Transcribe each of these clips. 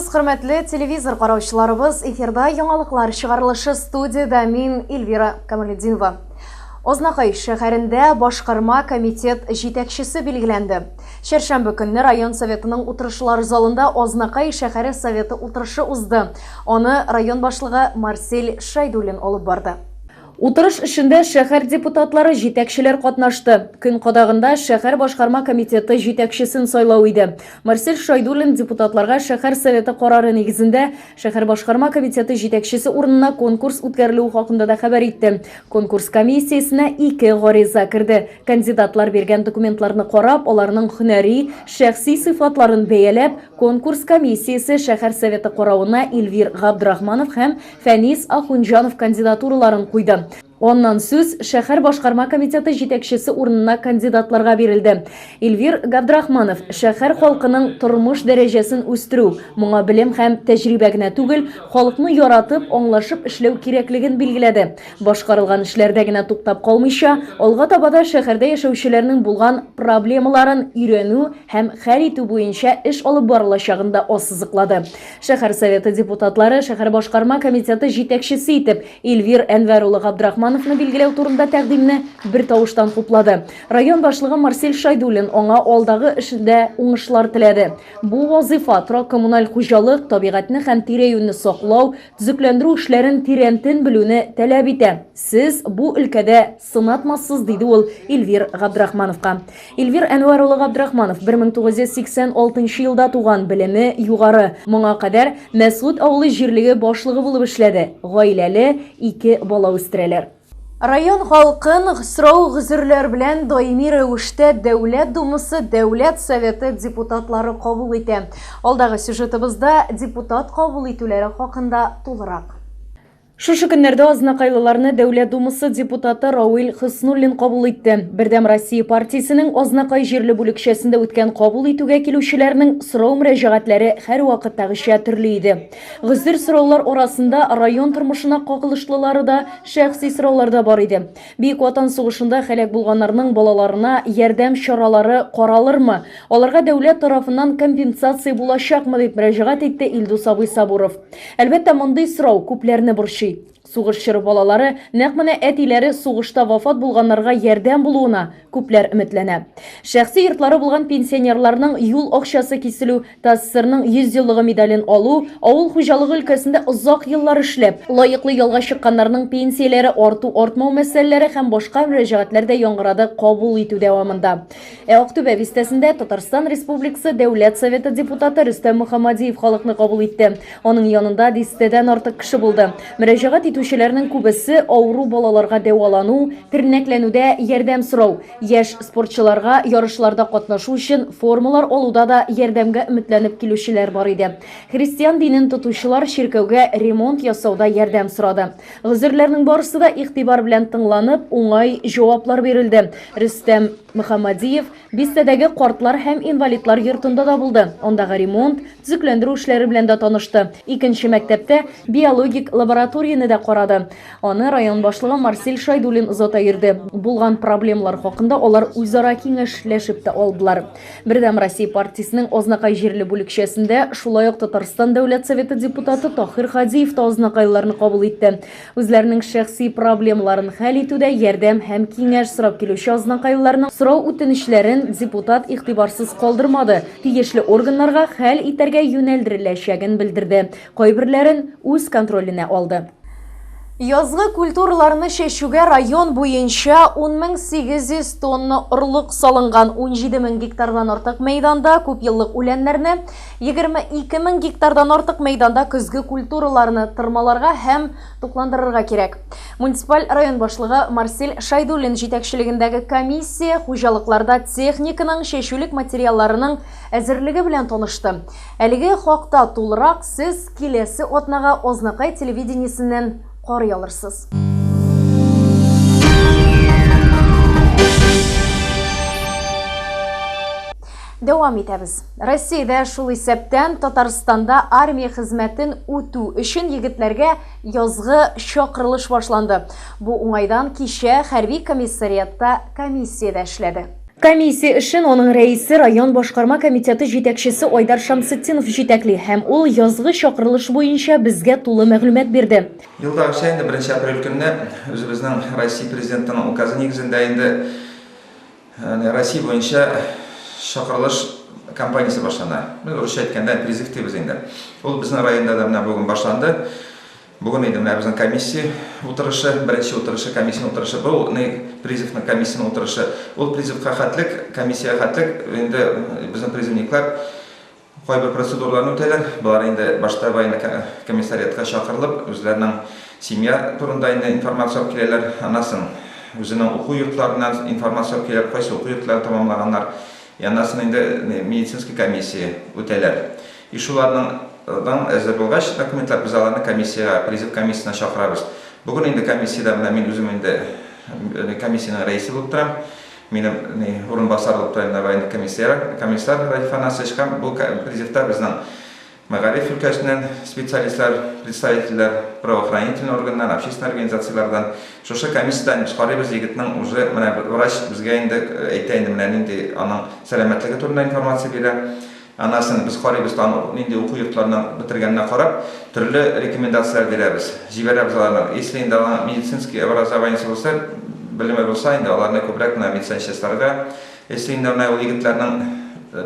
Исәнмесез, хөрмәтле телевизор караучыларыбыз. Эфирда яңалыклар чыгарылышы студиядә мин Эльвира Камалетдинова. Азнакай шәһәрендә башкарма комитет җитәкчесе билгеләнде. Чәршәмбе көнне район советының утырышлар залында Азнакай шәһәре советы утырышы узды. Аны район башлыгы Марсель Шәйдуллин алып барды. Утырыш эшендә шәһәр депутатлары, җитәкчеләр катнашты. Көн кадагында шәһәр башкарма комитеты җитәкчесен сайлау иде. Марсель Шайдуллин депутатларга шәһәр советы карары нигезендә шәһәр башкарма комитеты җитәкчесе урынына конкурс үткәрелүе хакында да хәбәр итте. Конкурс комиссиясенә ике гариза керде. Кандидатлар биргән документларны карап, аларның һөнәри, шәхси сыйфатларын бәяләп, конкурс комиссиясе шәһәр советы каравына Эльвир Габдрахманов һәм Фәнис Ахунҗанов кандидатураларын куйды. Аннан сүз шәһәр башкарма комитеты җитәкчесе урынына кандидатларга бирелде. Эльвир Габдрахманов шәһәр халкының тормыш дәрәҗәсен үстерү, моңа белем һәм тәҗрибә генә түгел, халыкны яратып, аңлашып эшләү кирәклеген билгеләде. Башкарылган эшләрдә генә туктап калмыйча, алга таба да шәһәрдә яшәүчеләрнең булган проблемаларын өйрәнү һәм хәл итү буенча эш алып барылачагын да ассызыклады. Шәһәр Советы депутатлары шәһәр башкарма комитеты җитәкчесе итеп Эльвир Әнвәр улы Габдрахмановны билгеләү турында тәкъдимне бертавыштан хуплады. Район башлыгы Марсель Шайдуллин аңа алдагы эшендә уңышлар теләде. Бу вазыйфа торак-коммуналь хуҗалык, табигатьне һәм тирә-юньне саклау, төзекләндерү эшләрен тирәнтен белүне таләп итә. Сез бу өлкәдә сынатмассыз, диде ул Эльвир Габдрахмановка. Эльвир Әнвәр улы Габдрахманов 1986 елда туган, белеме югары. Моңа кадәр Мәсгут авылы җирлеге башлыгы булып эшләде. Гаиләле, ике бала үстерәләр. Район халкын сорау-гозерләр белән даими рәвештә Дәүләт Думасы, Дәүләт Советы депутатлары кабул итә. Алдагы сюжетыбызда депутат кабул итүләре хакында тулырак. Шушы көннәрдә азнакайлыларны Дәүләт Думасы депутаты Рауил Хөснуллин кабул итте. Бердәм Россия партиясенең Азнакай җирле бүлекчәсендә үткән кабул итүгә килүчеләрнең сорау-мөрәҗәгатьләре һәрвакыттагыча төрле иде. Гозер сораулар арасында район тормышына кагылышлылары да, шәхси сораулар да бар иде. Бөек Ватан сугышында һәлак булганнарның балаларына ярдәм чаралары каралырмы? Аларга дәүләт тарафыннан компенсация булачакмы, дип мөрәҗәгать итте Илдус абый Сабуров. Әлбәттә, мондый сорау күпләрне борчый. Сугыш чоры балалары нәкъ менә әтиләре сугышта вафат булганнарга ярдәм булуына күпләр өметләнә. Шәхси йортлары булган пенсионерларның юл акчасы киселү, ТАССРның 100 еллыгы медален алу, авыл хуҗалыгы өлкәсендә озак еллар эшләп, лаеклы ялга чыкканнарның пенсияләре арту-артмау мәсьәләләре һәм башка мөрәҗәгатьләр дә яңгырады кабул итү дәвамында. Ә Актүбә бистәсендә Татарстан Республикасы Дәүләт Советы депутаты Рөстәм Мөхәммәдиев халыкны кабул итте. Аның янында дистәдән артык кеше булды. Мөрәҗәгать итүчеләрнең күбесе авыру балаларга дәвалану, тернәкләнүдә ярдәм сорау, яшь спортчыларга ярышларда катнашу өчен формалар алуда да ярдәмгә өметләнеп килүчеләр бар иде. Христиан динен тотучылар чиркәүгә ремонт ясауда ярдәм сорады. Гозерләрнең барысы да игътибар белән тыңланып, уңай җаваплар бирелде. Рөстәм Мөхәммәдиев бистәдәге картлар һәм инвалидлар йортында да булды. Андагы ремонт, төзекләндерү эшләре белән дә танышты. Икенче мәктәптә биологик лабораторияне дә карады. Аны район башлыгы Марсель Шайдуллин озата йөрде. Булган проблемалар хакында алар үзара киңәшләшеп тә алдылар. Бердәм Россия партиясенең Азнакай җирле бүлекчәсендә шулай ук Татарстан Дәүләт Советы депутаты Таһир Һадиев та азнакайлыларны кабул итте. Үзләренең шәхси проблемаларын хәл итүдә ярдәм һәм киңәш сорап килүче азнакайлыларның сорау-үтенечләрен депутат игътибарсыз калдырмады, тиешле органнарга хәл итәргә юнәлдереләчәген белдерде, кайберләрен үз контроленә алды. Язгы культураларны чәчүгә район буенча 10800 тонна орлык салынган, 17 мең гектардан артык мәйданда күпьеллык үләннәрне, 22 мең гектардан артык мәйданда көзге культураларны тырмаларга һәм тукландырырга кирәк. Муниципаль район башлыгы Марсель Шайдуллин җитәкчелегендәге комиссия хуҗалыкларда техниканың, чәчүлек материалларының әзерлеге белән танышты. Әлеге хакта тулырак сез киләсе атнага Азнакай телевидениесеннән карый алырсыз. Дәвам итәбез. Россиядә, шул исәптән Татарстанда армия хезмәтен үтү өчен егетләргә язгы чакырылыш башланды. Бу уңайдан кичә хәрби комиссариатта комиссия дә эшләде. Комиссия эшен аның рәисе, район башкарма комитеты җитәкчесе Айдар Шәмсетдинов җитәкли һәм ул язгы чакырылыш буенча безгә тулы мәгълүмат бирде. Елдагыча инде беренче апрель көнне үзебезнең Россия Президентының указы нигезендә инде Россия буенча чакырылыш кампаниясе башлана. Без урысча әйткәндә призыв дибез инде. Ул безнең районда да менә бүген башланды. Бүген иде менә безнең комиссия утырышы, беренче утырышы, комиссиянең утырышы. Бу ни призывның комиссиянең утырышы. Ул призывка хәтлек, комиссиягә хәтлек инде безнең призывниклар кайбер процедураларны үтәләр. Болар инде башта военный комиссариатка чакырылып, үзләренең семья турында инде информация алып киләләр. Аннан соң үзенең уку йортларыннан информация алып киләләр, кайсы уку йортларын тәмамлаганнар. И аннан соң инде медицинский комиссия үтәләр. И шуларның дан әзер булгач документлар, без аларны комиссиягә, призыв комиссиясенә чакырабыз. Бүген инде комиссиядә менә мин үзем инде комиссиянең рәисе булып торам. Минем ни урынбасар булып тора инде военный комиссар, комиссар Радиф Анасович һәм бу призывта безнең мәгариф өлкәсеннән специалистлар, представительләр, правоохранительный органнан, общественный организацияләрдән. Шушы комиссиядән без карыйбыз егетнең уже менә врач безгә инде әйтә инде менә нинди аның сәламәтлеге турында информация бирә. Анасын без карыйбыз, тагын нинди уку йортларыннан бетергәненә карап, төрле рекомендацияләр бирәбез, җибәрәбез аларны. Если инде аның медицинский образованиесе булса, белеме булса, инде аларны күбрәк менә медсанчастьларга, если инде менә ул егетләрнең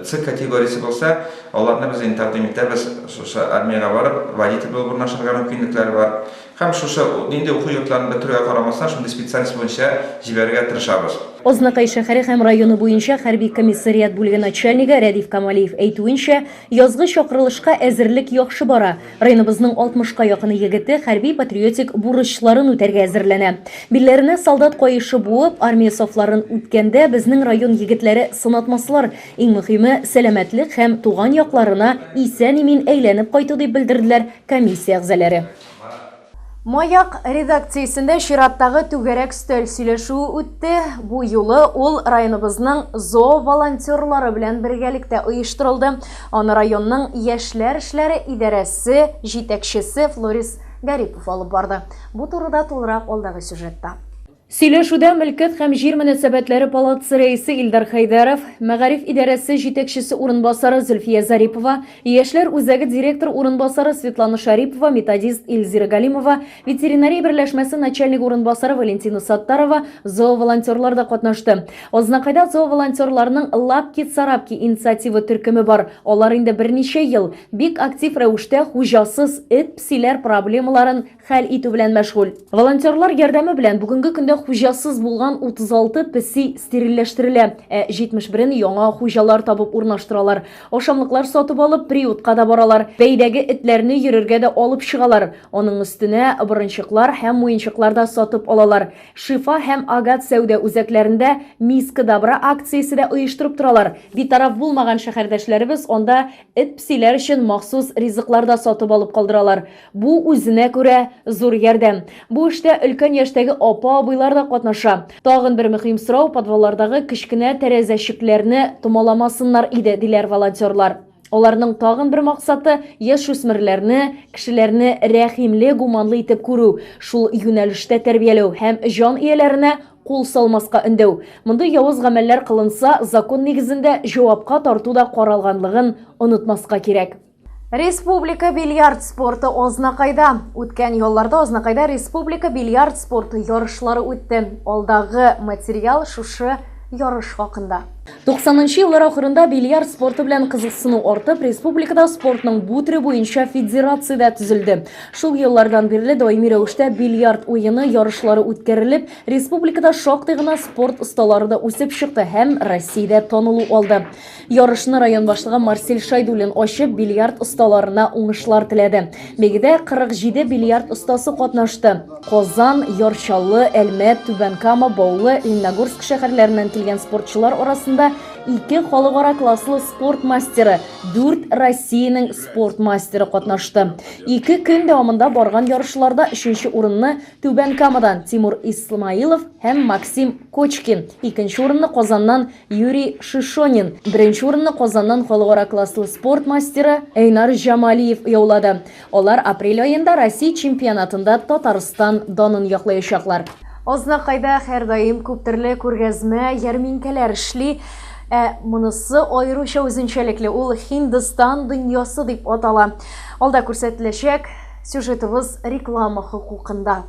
С категориясе булса, аларны без инде тәкъдим итәбез, шушы армиягә барып, водитель булып урнашырга мөмкинлекләре бар. Һәм шушы нинди уку йортларын бетерүгә карамастан, шундый специальность буенча җибәрергә тырышабыз. Азнакай шәһәре һәм районы буенча хәрби комиссариат бүлеге начальнигы Рәдиф Камалиев әйтүенчә, язгы чакырылышка әзерлек яхшы бара. Районыбызның 60 ка якын егете хәрби-патриотик бурычларын үтәргә әзерләнә. Билләренә солдат каешы буып, армия сафларын үткәндә безнең район егетләре сынатмаслар, иң мөхиме, сәламәтлек һәм туган якларына исән-имин әйләнеп кайту, дип белдерделәр комиссия әгъзаләре. Маяк редакциясендә чираттагы түгәрәк өстәл сөйләшүе үтте. Бу юлы ул районыбызның зооволонтерлары белән бергәлектә оештырылды. Аны районның яшьләр эшләре идарәсе җитәкчесе Флорис Гарипов алып барды. Бу турыда тулырак алдагы сюжетта. Сөйләшүдә Мөлкәт һәм җир мөнәсәбәтләре палатасы рәисе Илдар Хәйдәров, мәгариф идарәсе җитәкчесе урынбасары Зөлфия Зарипова, Яшьләр үзәге директор урынбасары Светлана Шарипова, методист Илзира Галимова, ветеринария берләшмәсе начальнигы урынбасары Валентина Саттарова, зооволонтерлар да катнашты. Азнакайда зооволонтерларның Лапки-царапки инициатива төркеме бар. Алар инде берничә ел бик актив рәвештә хуҗасыз эт-песиләр проблемаларын хәл итү белән мәшгуль. Волонтерлар ярдәме белән бүгенге көндә хуҗасыз булган 36 песи стерильләштерелә, ә 71-ен яңа хуҗалар табып урнаштыралар. Ашамлыклар сатып алып, приютка да баралар. Бәйдәге этләрне йөрергә дә алып чыгалар. Аның өстенә борынчыклар һәм муенчыклар да сатып алалар. Шифа һәм Агат сәүдә үзәкләрендә Миска добра акциясе дә оештырып торалар. Битараф булмаган шәһәрдәшләребез анда эт-песиләр өчен махсус ризыклар да сатып алып калдыралар. Бу үзенә күрә зур ярдәм. Бу эштә өлкән яшьтәге апа-абыйлар да катнаша. Тагын бер мөһим сорау, подваллардагы кечкенә тәрәзәчекләрне томаламасыннар иде, диләр волонтерлар. Аларның тагын бер максаты, яшүсмерләрне, кешеләрне рәхимле, гуманлы итеп күрү, шул юнәлештә тәрбияләү һәм җан ияләренә кул салмаска өндәү. Мондый явыз гамәлләр кылынса, закон нигезендә җавапка тарту да каралганлыгын онытмаска кирәк. Республика бильярд спорты Азнакайда. Үткән ялларда Азнакайда республика бильярд спорты ярышлары үтте. Алдагы материал шушы ярыш хакында. 90 нчы еллар ахырында бильярд спорты белән кызыксыну артып, республикада спортның бу төре буенча федерация дә төзелде. Шул еллардан бирле даими рәвештә бильярд уены ярышлары үткәрелеп, республикада шактый гына спорт осталары да үсеп чыкты һәм Россиядә танылу алды. Ярышны район башлыгы Марсель Шайдуллин ачып, бильярд осталарына уңышлар теләде. Бәйгедә 47 бильярд остасы катнашты. Казан, Яр Чаллы, Әлмәт, Түбән Кама, Баулы, Лениногорск шәһәрләреннән килгән спортчылар арасында ике халыкара класслы спорт мастеры, дүрт Россиянең спорт мастеры катнашты. Ике көн дәвамында барган ярышларда өченче урынны Түбән Камадан Тимур Исмаилов һәм Максим Кочкин, икенче урынны Казаннан Юрий Шишонин, беренче урынны Казаннан халыкара класслы спорт мастеры Эйнар Җамалиев яулады. Алар апрель аенда Россия чемпионатында Татарстан данын яклаячаклар. Азнакайда һәрдаим күптөрле күргәзмә, ярминкәләр эшли. Ә монысы аеруча үзенчәлекле, ул Һиндстан дөньясы дип атала. Алда күрсәтеләчәк сюжетыбыз реклама хокукында.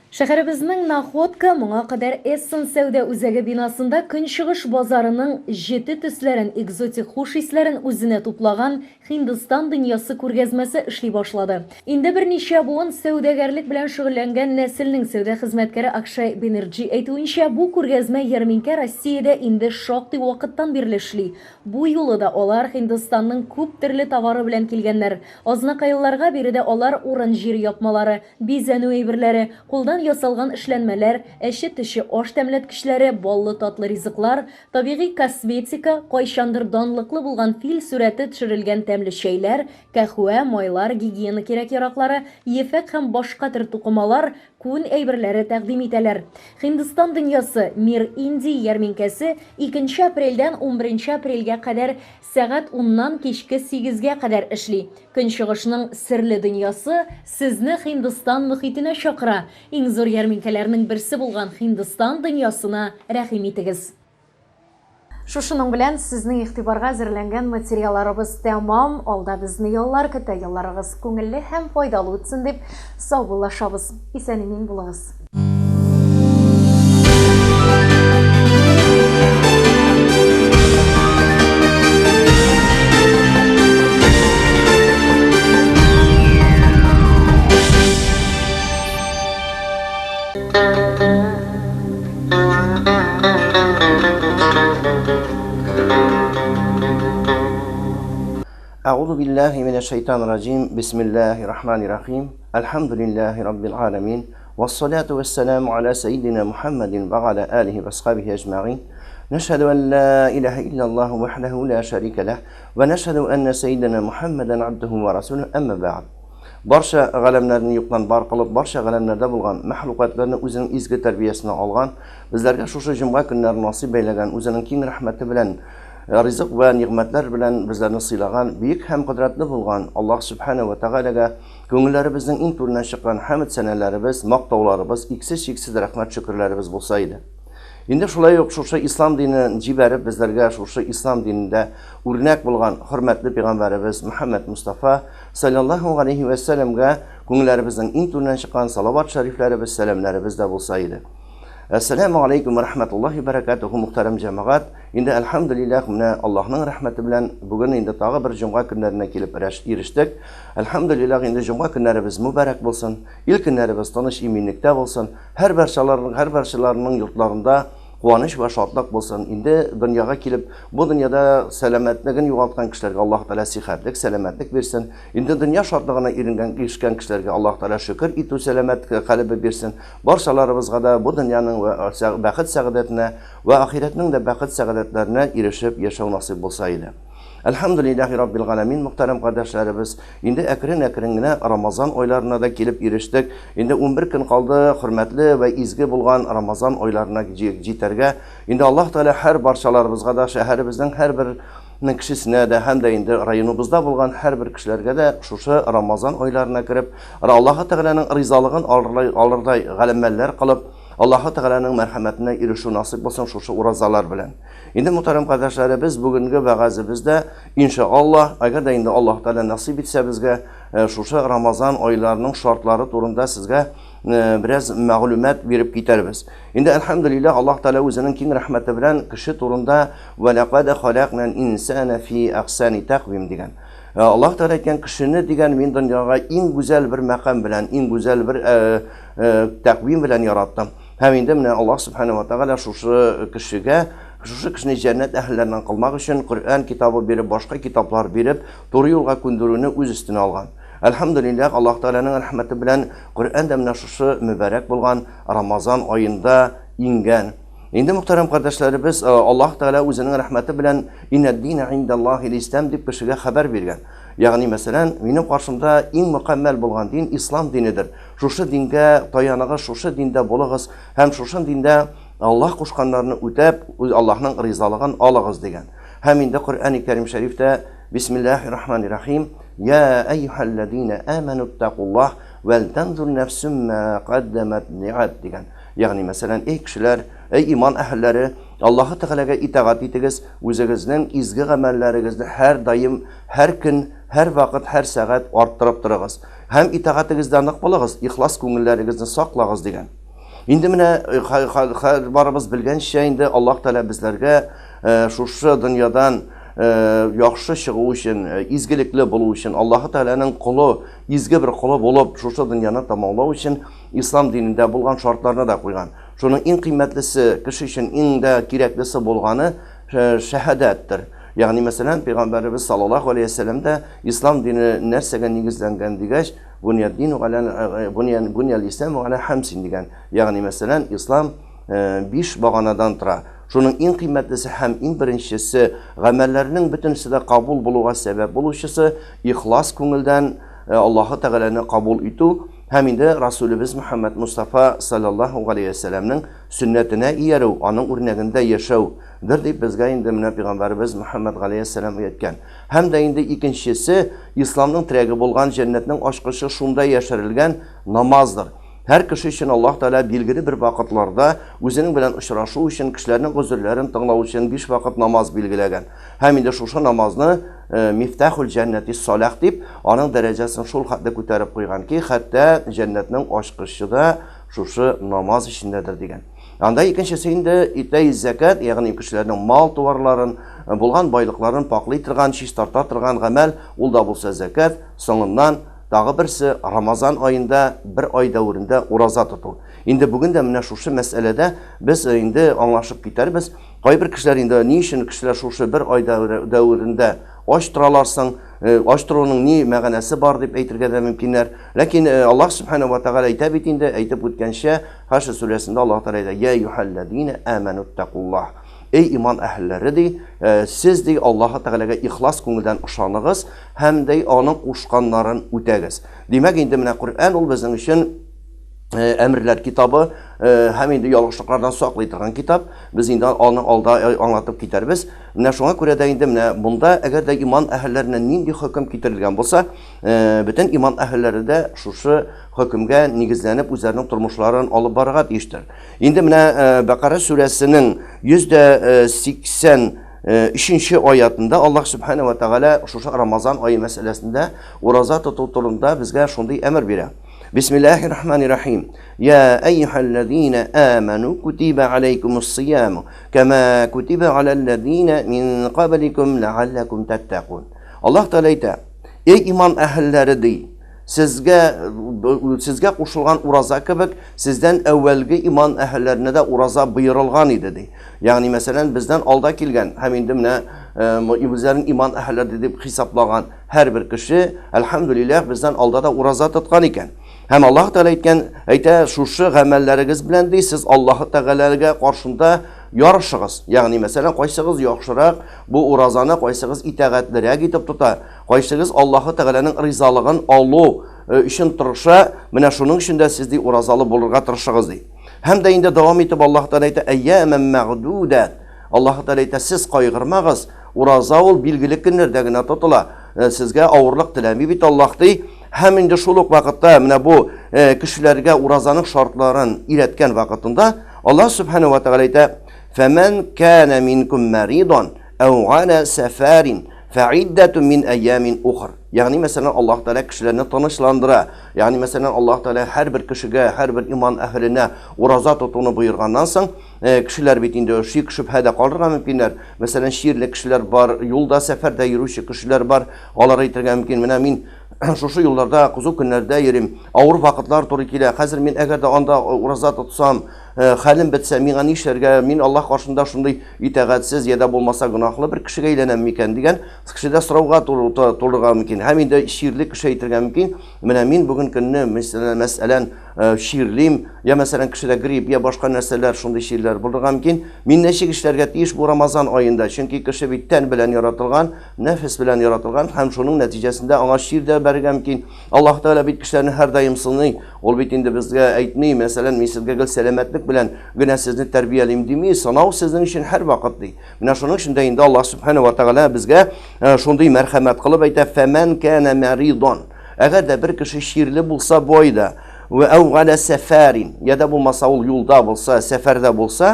Шәһәребезнең Находка, моңа кадәр Эссен сәүдә үзәге бинасында Көнчыгыш базарының җете төсләрен, экзотик хуш исләрен үзенә туплаган Һиндстан дөньясы күргәзмәсе эшли башлады. Инде берничә буын сәүдәгәрлек белән шөгыльләнгән нәселнең сәүдә хезмәткәре Акшай Бенерджи әйтүенчә, бу күргәзмә-ярминкә Россиядә инде шактый вакыттан бирле эшли. Бу юлы да алар Һиндстанның күп төрле товары белән килгәннәр. Азнакайлыларга биредә алар урын-җир япмалары, бизәнү әйберләре, кулдан ясалган эшләнмәләр, әче-төче аш тәмләткечләре, баллы-татлы ризыклар, Табигый косметика, кайчандыр данлыклы булган фил сурәте төшерелгән тәмле чәйләр, кәһвә, майлар, гигиена кирәк-яраклары, ефәк һәм башка төр тукымалар, күн әйберләре тәкъдим итәләр. Һиндстан дөньясы, Мир Индии ярминкәсе икенче апрельдән унберенче апрельгә кадәр сәгать уннан кичке сигезгә кадәр эшли. Көнчыгышның серле дөньясы сезне Һиндстан мохитенә чакыра. Иң зур ярминкәләрнең берсе булган Һиндстан дөньясына рәхим итегез! Шушының белән сезнең игътибарга әзерләнгән материалларыбыз тәмам. Алда безне яллар көтә. Ялларыгыз күңелле һәм файдалы үтсен дип саубуллашабыз. Исән-имин булыгыз! أعوذ بالله من الشيطان الرجيم بسم الله الرحمن الرحيم الحمد لله رب العالمين والصلاة والسلام على سيدنا محمد وعلى آله وأصحابه أجمعين نشهد أن لا إله إلا الله وحده لا شريك له ونشهد أن سيدنا محمدا عبده ورسوله أما بعد Барча галәмнәрне юктан бар кылып, барча галәмнәрдә булган мәхлукатларны үзенең изге тәрбиясенә алган, безләргә шушы җомга көннәрен насыйп бәйләгән, үзенең киң рәхмәте белән ризык вә нигъмәтләр белән безләрне сыйлаган, бөек һәм кодрәтле булган Аллаһ Сүбхәнәһү вә Тәгаләгә күңелләребезнең иң түреннән чыккан хәмд-сәнәләребез, мактауларыбыз, иксез-чиксез рәхмәт-шөкерләребез булса иде. Инде шулай ук шушы ислам динен җибәреп безләргә шушы ислам динендә үрнәк булган хөрмәтле пәйгамбәребез Мөхәммәд Мустафа саллаллаһу галәйһи вә сәлләмгә күңелләребезнең иң түреннән чыккан салават шәрифләребез, сәламнәребез дә булса иде. Әссәләмү алейкум вә рәхмәтуллаһи бәрәкәтүһү, мөхтәрәм җәмәгать. Инде әлхәмдүлилләһ, менә Аллаһның рәхмәте белән бүген инде тагы бер җомга көннәренә килеп ирештек. Әлхәмдүлилләһ, инде җомга көннәребез мөбарәк булсын. Ил көннәребез тыныч иминлектә булсын. Һәрбарчаларның, һәрбарчаларының йортларында куаныч вә шатлык булсын. Инде дөньяга килеп, бу дөньяда сәламәтлеген югалткан кешеләргә Аллаһ Тәгалә сихәтлек, сәламәтлек бирсен. Инде дөнья шатлыгына иренгән, ирешкән кешеләргә Аллаһ Тәгалә шөкер итү сәламәт калебе бирсен. Барчаларыбызга да бу дөньяның бәхет сәгадәтенә вә ахирәтнең дә бәхет сәгадәтләренә ирешеп яшәү насыйп булса иде. Әлхәмдүлилләһи раббил галәмин, мөхтәрәм кардәшләребез, инде әкрен-әкрен генә Рамазан айларына да килеп ирештек. Инде 11 көн калды хөрмәтле вә изге булган Рамазан айларына җитәргә. Инде Аллаһ Тәгалә һәр барчаларыбызга да, шәһәребезнең һәрбер кешесенә дә һәм дә инде районыбызда булган һәрбер кешеләргә дә шушы Рамазан айларына кереп, Аллаһы Тәгаләнең ризалыгын алырдай гамәлләр кылып, Аллаһы Тәгаләнең мәрхәмәтенә ирешү насыйп булсын шушы уразалар белән. Инде, мөхтәрәм кардәшләребез, бүгенге вәгазебездә, иншааллаһ, әгәр дә инде Аллаһ Тәгалә насыйп итсә безгә, э, шушы Рамазан айларының шартлары турында сезгә э, бераз мәгълүмат биреп китәрбез. Инде, әлхәмдүлилләһ, Аллаһ Тәгалә үзенең киң рәхмәте белән кеше турында «Вә ләкад халакнал инсана фи әхсани тәкъвим» дигән. Э, Аллаһ Тәгалә әйткән кешене дигән мин дөньяга иң гүзәл бер мәкам белән, иң гүзәл бер э, Э, тәкъвим белән яраттым. Һәм инде менә Аллаһ Субхана ва Тәгалә шушы кешегә, шушы кешене җәннәт әһелләреннән кылмак өчен Коръән китабы биреп, башка китаплар биреп, туры юлга күндерүне үз өстенә алган. Әлхәмдүлилләһ, Аллаһ Тәгаләнең рәхмәте белән Коръән дә менә шушы мөбарәк булган Рамазан аенда иңгән. Инде мөхтәрәм кардәшләребез, э, Аллаһ Тәгалә үзенең рәхмәте белән иннәд-динә индаллаһил ислам дип кешегә хәбәр биргән. Ягъни, мәсәлән, минем каршымда иң мөкәммәл булган дин ислам динедер. Шушы дингә таяныгыз, шушы диндә булыгыз һәм шушы диндә Аллаһ кушканнарны үтәп, Аллаһның ризалыгын алыгыз дигән. Һәм инде Коръәни Кәрим шәрифтә Бисмиллаһир Рахманир Рахим, Я әйюһәлләзина аману иттакуллаһ Вәл тәнзур нәфсүм мә каддәмәт лигад дигән. Ягъни, мәсәлән, эй кешеләр, эй иман әһелләре, Аллаһы Тәгаләгә итагать итегез, үзегезнең изге гамәлләрегезне һәрдаим, һәр көн, һәрвакыт, һәр сәгать арттырып торыгыз. Һәм итагатегездә нык булыгыз, ихлас күңелләрегезне саклагыз, дигән. Инде менә барыбыз белгәнчә, инде Аллаһ Тәгалә безләргә шушы дөньядан яхшы чыгу өчен, изгелекле булу өчен, Аллаһы Тәгаләнең колы, изге бер колы булып, шушы дөньяны тәмамлау өчен ислам динендә булган шартларны да куйган. Шуның иң кыйммәтлесе, кеше өчен иң дә кирәклесе булганы шәһадәттер. Ягъни, мәсәлән, Пәйгамбәребез саллаллаһу алейһи вәсәлләм дә ислам дине нәрсәгә нигезләнгән дигәч, Буния дину аля буния исламу аля хамсин дигән. Ягъни, мәсәлән, ислам биш баганадан тора. Шуның иң кыйммәтлесе һәм иң беренчесе, гамәлләрнең бөтенесе дә кабул булуга сәбәп булучысы, ихлас күңелдән Аллаһы Тәгаләне кабул итү һәм инде Расулебез Мөхәммәд Мустафа саллаллаһу галәйһи вәсәләмнең сөннәтенә иярү, аның үрнәгендә яшәүдер дип безгә инде менә пәйгамбәребез Мөхәммәд галәйһиссәлам өйрәткән. Һәм дә инде икенчесе, исламның терәге булган җәннәтнең ачкычы шунда яшерелгән намаздыр. Һәр кеше өчен Аллаһ Тәгалә билгеле бер вакытларда үзенең белән очрашу өчен, кешеләрнең гозерләрен тыңлау өчен биш вакыт намаз билгеләгән. Һәм инде шушы намазны мифтахул җәннәти салах дип, аның дәрәҗәсен шул хәтле күтәреп куйган ки, хәтта җәннәтнең ачкычы да шушы намаз эчендәдер дигән. Анда икенчесе инде итәй зәкәт, ягъни кешеләрнең мал-туарларын, булган байлыкларын паклый торган, чистарта торган гамәл, ул да булса зәкәт, соңыннан тагы берсе Рамазан аенда бер ай дәверендә ураза тоту. Инде бүген дә менә шушы мәсьәләдә без инде аңлашып китәрбез. Кайбер кешеләр инде ни өчен кешеләр шушы бер ай дәверендә ач торалар соң, ач торуның ни мәгънәсе бар дип әйтергә дә мөмкиннәр. Ләкин Аллаһ Субханаһу ва Тәгалә әйтә бит инде, әйтеп үткәнчә, Хашр сүрәсендә Аллаһ Тәгалә әйтә: "Я юхәлләзина амануттакуллаһ". Эй иман әһелләре ди, сез ди Аллаһ Тәгаләгә ихлас күңелдән ышаныгыз һәм ди аның кушканнарын үтәгез. Димәк, инде менә Коръән ул безнең өчен әмерләр китабы һәм инде ялгышлыклардан саклый торган китап. Без инде аны алда аңлатып китәрбез. Менә шуңа күрә дә инде менә монда әгәр дә иман әһелләренә нинди хөкем китерелгән булса, бөтен иман әһелләре дә шушы хөкемгә нигезләнеп үзләренең тормышларын алып барырга тиештер. Инде менә Бәкара сүрәсенең 183 нче аятында Аллаһ Субхана ва Тәгалә шушы Рамазан ае мәсьәләсендә ураза тоту турында безгә шундый әмер бирә. Бисмиллахир рахманир рахим. Я әйюхәлләзина аману кутиба алейкумус сияму кама кутиба алалләзина мин кабликум ләалләкум таттакун. Аллаһ Тәгалә әйтә: Эй иман әһелләре ди, Сезгә, сезгә кушылган ураза кебек, сездән әүвәлге иман әһелләренә дә ураза боерылган иде, ди. Ягъни, мәсәлән, бездән алда килгән һәм инде менә үзләрен иман әһелләре дип хисаплаган һәрбер кеше, әлхәмдүлилләһ, бездән алда да ураза тоткан икән. Һәм Аллаһ Тәгалә әйткән, әйтә, шушы гамәлләрегез белән, ди, сез Аллаһ Тәгаләгә каршында ярышыгыз. Ягъни, мәсәлән, кайсыгыз яхшырак бу уразаны, кайсыгыз итагатьлерәк итеп тота, Кайсыгыз Аллаһы Тәгаләнең ризалыгын алу өчен тырыша, менә шуның өчен дә сез ди уразалы булырга тырышыгыз ди. Һәм дә инде дәвам итеп Аллаһ Тәгалә әйтә, әйямән мәгъдүдәт. Аллаһы Тәгалә әйтә, сез кайгырмагыз, ураза ул билгеле көннәрдә генә тотыла. Сезгә авырлык теләми бит Аллаһ ди. Һәм инде шул ук вакытта менә бу кешеләргә уразаның шартларын өйрәткән вакытында Аллаһ Субхану ва Тәгалә әйтә, "Фәмән кана минкум маридан әү галя сәфәрин фәиддәту мин әйямин ухр. Ягъни, мәсәлән, Аллаһ Тәгалә кешеләрне тынычландыра. Ягъни, мәсәлән, Аллаһ Тәгалә һәрбер кешегә, һәрбер иман әһеленә ураза тотуны боерганнан соң, кешеләр бит инде шик шөбһәдә калырга мөмкиннәр. Мәсәлән, чирле кешеләр бар, юлда, сәфәрдә йөрүче кешеләр бар. Алар әйтергә мөмкин, менә мин шушы юлларда кызу көннәрдә йөрим, авыр вакытлар туры килә. Хәзер мин әгәр дә анда ураза тотсам, хәлем бетсә, миңа нишләргә? Мин Аллаһ каршында шундый итагатьсез я да булмаса гөнаһлы бер кешегә әйләнәм микән дигән кешедә сорауга турырга мөмкин. Һәм инде чирле кеше әйтергә мөмкин, менә мин бүген көнне, мәсәлән, чирлим, я мәсәлән кешедә грипп, я башка нәрсәләр, шундый чирләр булырга мөмкин. Мин ничек эшләргә тиеш бу Рамазан аенда? Чөнки кеше бит тән белән яратылган, нәфес белән яратылган һәм шуның нәтиҗәсендә аңа чир дә бәрергә мөмкин. Аллаһ Тәгалә бит кешеләрне һәрдаим сыный. Ул бит инде безгә әйтми, мәсәлән, мин сезгә гел сәламәтлек белән генә сезне тәрбиялим дими, сынау сезнең өчен һәрвакыт ди. Менә шуның өчен дә инде Аллаһ Субхана ва Тәгалә безгә шундый мәрхәмәт кылып әйтә, "Фәмән кана маридан". Әгәр дә бер кеше чирле булса бу айда, вә әү галә сәфәрин, я да булмаса ул юлда булса, сәфәрдә булса,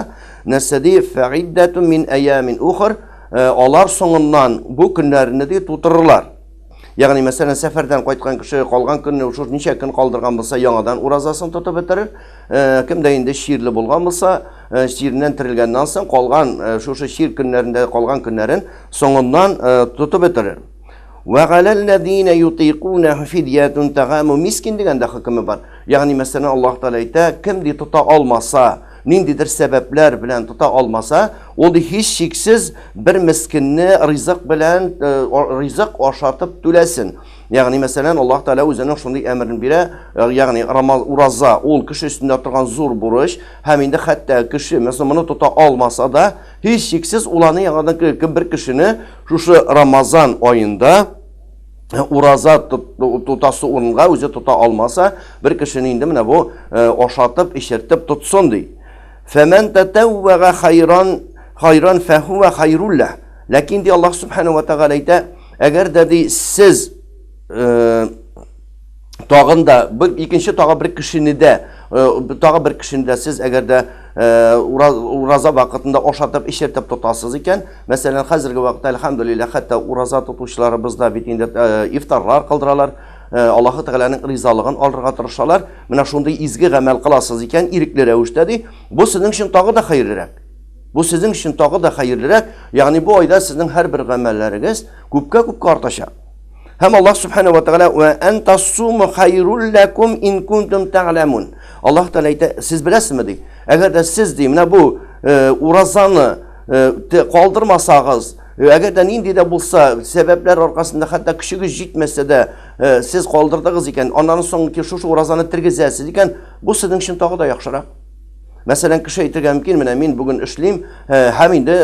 нәрсә ди? Фәгыйддәтун мин әйямин ухр, алар соңыннан бу көннәрне ди тутырырлар. Ягъни, мәсәлән, сәфәрдән кайткан кеше калган көнне шул ничә көн калдырган булса, яңадан уразасын тотып бетерер. Кем дә инде чирле булган булса, чиреннән терелгәннән соң калган шушы чир көннәрендә калган көннәрен соңыннан тотып бетерер. Вә галәлләзина ютыйкунаһу фидьятун тагаму мискин дигән дә хөкеме бар. Ягъни, мәсәлән, Аллаһ Тәгалә әйтә, кем ди тота алмаса, ниндидер сәбәпләр белән тота алмаса, ул ди һичшиксез бер мескинне ризык белән ризык ашатып түләсен. Ягъни, мәсәлән, Аллаһ Тәгалә үзенең шундый әмерен бирә, ягъни Рамаз ураза ул кеше өстендә торган зур бурыч һәм инде хәтта кеше, мәсәлән, моны тота алмаса да, һичшиксез ул аны яңадан бер кешене Шушы Рамазан аенда ураза тотасы урынга үзе тота алмаса, бер кешене инде менә бу ашатып, эчертеп тотсын ди. Фәмән татәввәга хайран хайран фәһүә хайрул ләһ. Ләкин ди Аллаһ субхана ва тәгалә әйтә, әгәр дә ди сез тагын да бер икенче тагы бер кешене дә тагы бер кешене дә сез әгәр дә ураза вакытында ашатып эчертеп тотасыз икән, мәсәлән, хәзерге вакытта әлхәмдүлилләһ хәтта ураза тотучыларыбыз да бит инде ифтарлар кылдыралар, Аллаһы Тәгаләнең ризалыгын алырга тырышалар. Менә шундый изге гамәл кыласыз икән, ирекле рәвештә ди, бу сезнең өчен тагы да хәерлерәк. Бу сезнең өчен тагы да хәерлерәк, ягъни бу айда сезнең һәрбер гамәлләрегез күпкә-күпкә артачак. Һәм Аллаһ Субхана ва Тәгалә ва ан тасуму хайрул лакум ин кунтум та'ламун. Аллаһ Тәгалә әйтә, сез беләсезме ди? Әгәр дә сез ди, менә бу э, уразаны э, калдырмасагыз, э, әгәр дә нинди дә булса сәбәпләр аркасында хәтта көчегез җитмәсә дә, сез калдырдыгыз икән, аннан соң шушы уразаны тергезәсез икән, бу сезнең өчен тагы да яхшырак. Мәсәлән, кеше әйтергә мөмкин, менә мин бүген эшлим, һәм инде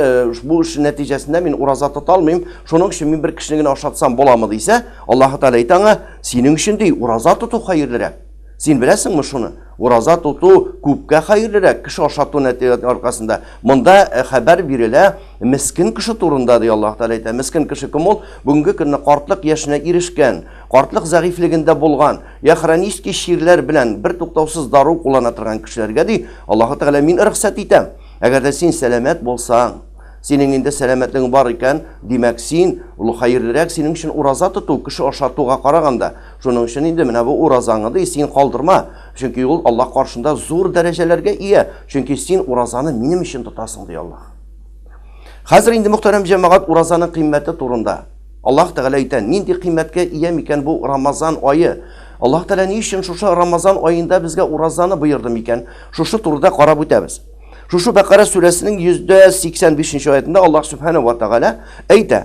бу эш нәтиҗәсендә мин ураза тота алмыйм, шуның өчен мин бер кешене генә ашатсам буламы дисә, Аллаһ Тәгалә әйтә аңа, синең өчен ди, ураза тоту хәерлерәк. Син беләсеңме шуны? Ураза тоту күпкә хәерлерәк кеше ашату аркасында. Монда хәбәр бирелә мескен кеше турында, ди Аллаһ Тәгалә әйтә. Мескен кеше кем ул? Бүгенге көнне картлык яшенә ирешкән, картлык зәгыйфьлегендә булган, Я хронический чирләр белән бер туктаусыз дару куллана торган кешеләргә ди, Аллаһы Тәгалә мин рөхсәт итәм. Әгәр дә син сәламәт булсаң, синең инде сәламәтлегең бар икән, димәк син ул хәерлерәк синең өчен ураза тоту, кеше ашатуга караганда. Шуның өчен инде менә бу уразаңны ди, син калдырма. Чөнки ул Аллаһ каршында зур дәрәҗәләргә ия. Чөнки син уразаны минем өчен тотасың, ди Аллаһ. Хәзер инде мөхтәрәм җәмәгать уразаның кыйммәте турында. Аллаһ Тәгалә әйтә, нинди кыйммәткә ия микән бу Рамазан ае? Аллаһ Тәгалә ни өчен шушы Рамазан аенда безгә уразаны боерды микән? Шушы турыда карап үтәбез. Шушы Бәкара сүрәсенең 185 нче аятында Аллаһ Субханаһу ва Тәгалә әйтә: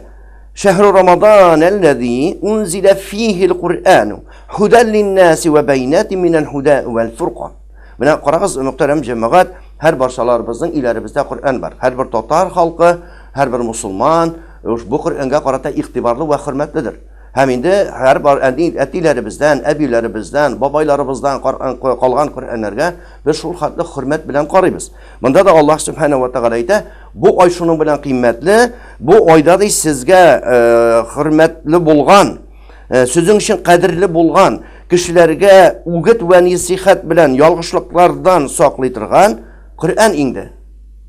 Шәһру Рамадан аллази унзила фихил Куръану һудан линнаси ва байнатин минал һуда вал фуркан. Менә карагыз, мөхтәрәм җәмәгать, һәр барчаларыбызның өйләребездә Коръән бар. Һәрбер татар халкы, һәрбер мусулман бу Коръәнгә карата игътибарлы вә хөрмәтледер. Һәм инде һәр бар әни, әтиләребездән, әбиләребездән, бабайларыбыздан калган Коръәннәргә без шул хәтле хөрмәт белән карыйбыз. Монда да Аллаһ Субхана ва Тәгалә әйтә, бу ай шуның белән кыйммәтле, бу айда ди сезгә э, хөрмәтле булган, э, сезнең өчен кадерле булган кешеләргә үгет вә нисихәт белән ялгышлыклардан саклый торган Коръән иңде.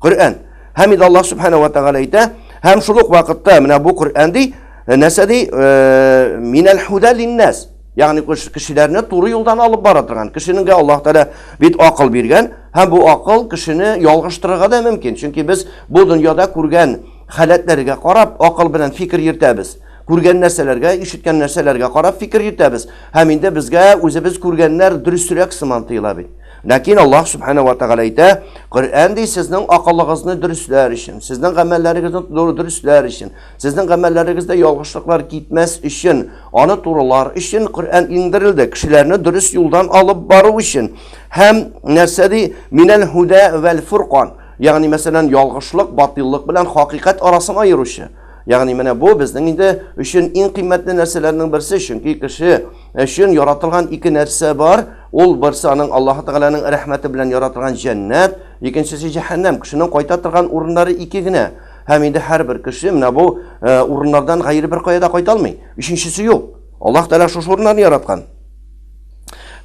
Коръән. Һәм инде Аллаһ Субхана ва Тәгалә әйтә, һәм шул ук вакытта менә бу Коръән ди, э, нәрсә ди? Э, минәл худа линнас. Ягъни кешеләрне туры юлдан алып бара торган. Кешенең Аллаһ Тәгалә бит акыл биргән, һәм бу акыл кешене ялгыштырырга да мөмкин. Чөнки без бу дөньяда күргән халәтләргә карап, акыл белән фикер йөртәбез. Күргән нәрсәләргә, ишеткән нәрсәләргә карап фикер йөртәбез. Һәм инде безгә үзебез күргәннәр дөресрәк сыман тоела бит. Ләкин Аллаһ Субхана ва Тәгалә әйтә, Коръән ди сезнең акылыгызны дөресләр өчен, сезнең гамәлләрегезне дөресләр өчен, сезнең гамәлләрегездә ялгышлыклар китмәс өчен, аны турылар өчен Коръән иңдерелде, кешеләрне дөрес юлдан алып бару өчен. Һәм нәрсә ди? Минәл һудә вәл фуркан. Ягъни, мәсәлән, ялгышлык, батыйлык белән хакыйкать арасын аеручы. Ягъни менә бу безнең инде өчен иң кыйммәтле нәрсәләрнең берсе, чөнки кеше өчен яратылган ике нәрсә бар. Ул берсе аның Аллаһы Тәгаләнең рәхмәте белән яратылган җәннәт, икенчесе җәһәннәм. Кешенең кайта торган урыннары ике генә. Һәм инде һәрбер кеше менә бу э, урыннардан гайре бер кая да кайта алмый. Өченчесе юк. Аллаһ Тәгалә шушы урыннарны яраткан.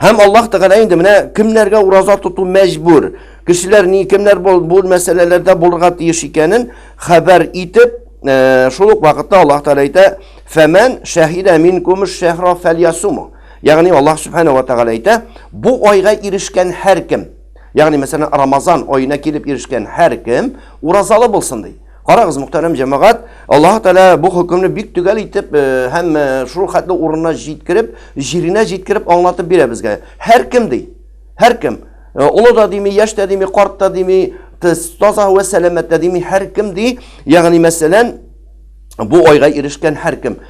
Һәм Аллаһ Тәгалә инде менә кемнәргә ураза тоту мәҗбүр, кешеләр ни кемнәр бу, бу мәсьәләләрдә булырга тиеш икәнен хәбәр итеп, э, шул ук вакытта Аллаһ Тәгалә әйтә, "Фәмән шәһидә минкум шәһра фәльясуму". Ягъни Аллаһ Субханаһу ва Тәгалә әйтә, бу айга ирешкән һәркем, ягъни мәсәлән Рамазан аена килеп ирешкән һәркем уразалы булсын ди. Карагыз, мөхтәрәм җәмәгать, Аллаһ Тәгалә бу хөкемне бик төгәл итеп э, һәм э, шул хәтле урынына җиткереп, җиренә җиткереп аңлатып бирә безгә. Һәркем ди. Һәркем. Э, олы да дими, яшь тә дими, карт та дими, таза вә сәламәт тә дими, һәркем ди. Ягъни мәсәлән, бу айга ирешкән һәркем.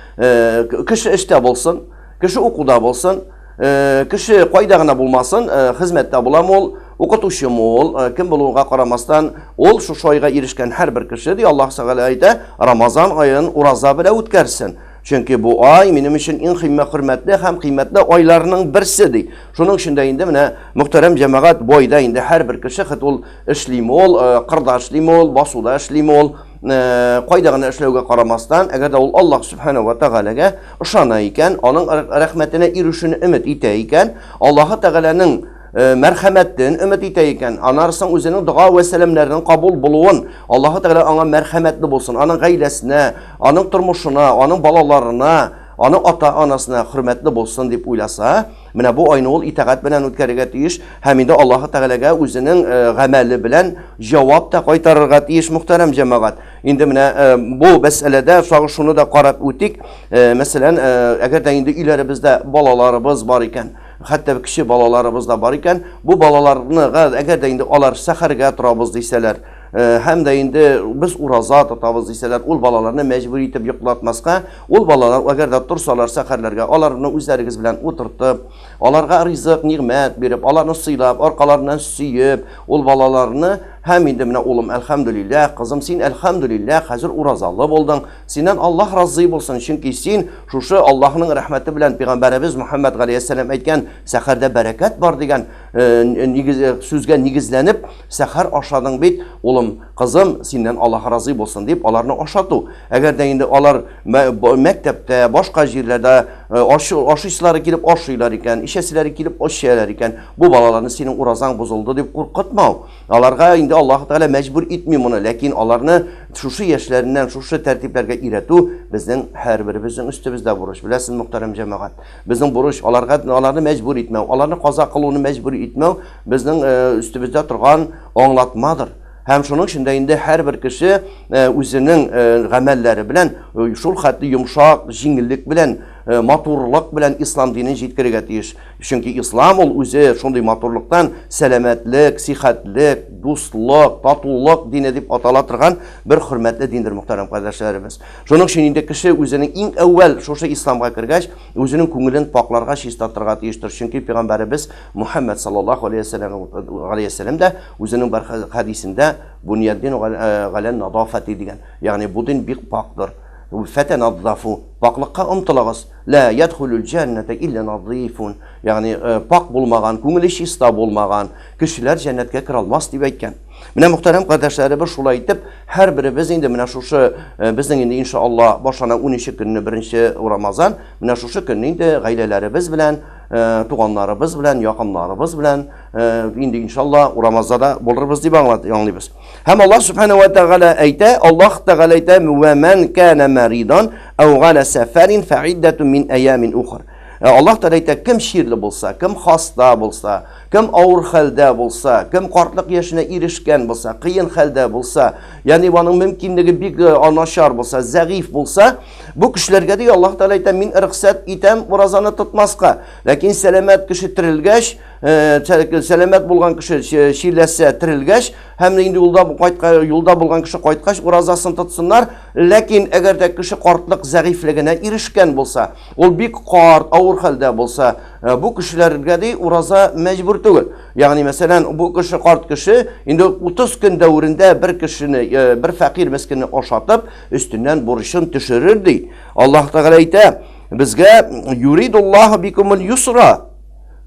Кеше эштә булсын, кеше укуда булсын, Э, кеше кайда гына булмасын, э, хезмәттә буламы ул, укытучымы ул, э, кем булуга карамастан, ул шушы айга ирешкән һәрбер кеше, ди Аллаһ Тәгалә әйтә, Рамазан аен ураза белән үткәрсен. Чөнки бу ай минем өчен иң хөрмәтле һәм кыйммәтле айларның берсе, ди. Шуның өчен дә инде менә мөхтәрәм җәмәгать, бу айда инде һәрбер кеше, хет ул эшлиме ул, кырда эшлиме ул, басуда эшлиме ул, кайда гына эшләүгә карамастан, әгәр дә ул Аллаһ Субханаһу ва Тәгаләгә ышана икән, аның рәхмәтенә ирешүне өмет итә икән, Аллаһы Тәгаләнең мәрхәмәтен өмет итә икән, аннары соң үзенең дога вә сәламнәренең кабул булуын, Аллаһы Тәгалә аңа мәрхәмәтле булсын, аның гаиләсенә, аның тормышына, аның балаларына, аның ата-анасына хөрмәтле булсын дип уйласа, менә бу айны ул итагать белән үткәрергә тиеш һәм инде Аллаһы Тәгаләгә үзенең гамәле белән җавап та кайтарырга тиеш, мөхтәрәм җәмәгать. Инде менә э, бу мәсьәләдә тагы шуны да карап үтик. Э, мәсәлән, э, әгәр дә инде өйләребездә балаларыбыз бар икән, хәтта кече балаларыбыз да бар икән, бу балаларны әгәр дә инде алар сәхәргә торабыз дисәләр, һәм дә инде без ураза тотабыз дисәләр, ул балаларны мәҗбүр итеп йоклатмаска, ул балалар әгәр дә торсалар сәхәрләргә, аларны үзләрегез белән утыртып, аларга ризык, нигъмәт биреп, аларны сыйлап, аркаларыннан сөеп, ул балаларны Һәм инде менә улым, әлхәмдүлилләһ, кызым, син әлхәмдүлилләһ, хәзер уразалы булдың. Синнән Аллаһ разый булсын, чөнки син шушы Аллаһның рәхмәте белән пәйгамбәребез Мөхәммәд галәйһиссәлам әйткән сәхәрдә бәрәкәт бар дигән э, нигез, э, сүзгә нигезләнеп, сәхәр ашадың бит, улым, кызым, синнән Аллаһ разый булсын дип, аларны ашату. Әгәр дә инде алар мәктәптә, башка җирләрдә э, ашыйсылары килеп ашыйлар икән, эчәселәре килеп эчәләр икән, бу балаларны синең уразаң бозылды дип куркытмау. Аларга инде Аллаһ Тәгалә мәҗбүр итми моны, ләкин аларны шушы яшьләреннән шушы тәртипләргә өйрәтү безнең һәрберебезнең өстебездә бурыч. Беләсез, мөхтәрәм җәмәгать, безнең бурыч аларга аларны мәҗбүр итмәү, аларны каза кылуны мәҗбүр итмәү безнең э, өстебездә торган аңлатмадыр. Һәм шуның өчен дә инде һәрбер кеше э, үзенең э, гамәлләре белән шул хәтле йомшак, җиңеллек белән, матурлык белән ислам динен җиткерергә тиеш. Чөнки ислам ул үзе шундый матурлыктан сәламәтлек, сихәтлек, дуслык, татулык дине дип атала торган бер хөрмәтле диндер, мөхтәрәм кардәшләребез. Шуның өчен инде кеше үзенең иң әүвәл шушы исламга кергәч, үзенең күңелен пакларга, чистартырга тиештер. Чөнки пәйгамбәребез Мухаммад саллаллаху алейһи дә үзенең бер хәдисендә буньяддин галән надафати дигән. Ягъни бу дин бик пактыр. Фәтәнаддафу, паклыкка омтылыгыз. Лә ядхулул җәннәтә илля надыйфун. Ягъни э, пак булмаган, күңеле чиста булмаган кешеләр җәннәткә керә алмас дип әйткән. Менә мөхтәрәм кардәшләребез шулай итеп, һәрберебез инде менә шушы э, безнең инде иншалла башлана 13 көнне беренче Рамазан, менә шушы көнне инде гаиләләребез белән, э, туганнарыбыз белән, якыннарыбыз белән инде иншалла Рамазанда булырбыз дип аңлыйбыз. Һәм Аллаһ Субхану ва Тәгалә әйтә, Аллаһ Тәгалә әйтә, "Ва ман кана маридан ау гала сафарин фаиддатун мин аямин ухар." Э, Аллаһ Тәгалә әйтә, кем чирле булса, кем хаста булса, кем авыр хәлдә булса, кем картлык яшенә ирешкән булса, кыен хәлдә булса, ягъни аның мөмкинлеге бик э, начар булса, зәгыйф булса, бу кешеләргә ди Аллаһ Тәгалә әйтә, мин рөхсәт итәм уразаны тотмаска. Ләкин сәламәт кеше терелгәч, Э, сәламәт булган кеше чирләсә, терелгәч, һәм инде юлда кайтка, юлда булган кеше кайткач уразасын тотсыннар. Ләкин әгәр дә кеше картлык зәгыйфьлегенә ирешкән булса, ул бик карт, авыр хәлдә булса, э, бу кешеләргә ди ураза мәҗбүр түгел. Ягъни, мәсәлән, бу кеше карт кеше инде 30 көн дәверендә бер кешене, э, бер фәкыйрь мескинне ашатып, өстеннән бурычын төшерер ди. Аллаһ Тәгалә әйтә, безгә юридуллаһу бикумул юсра.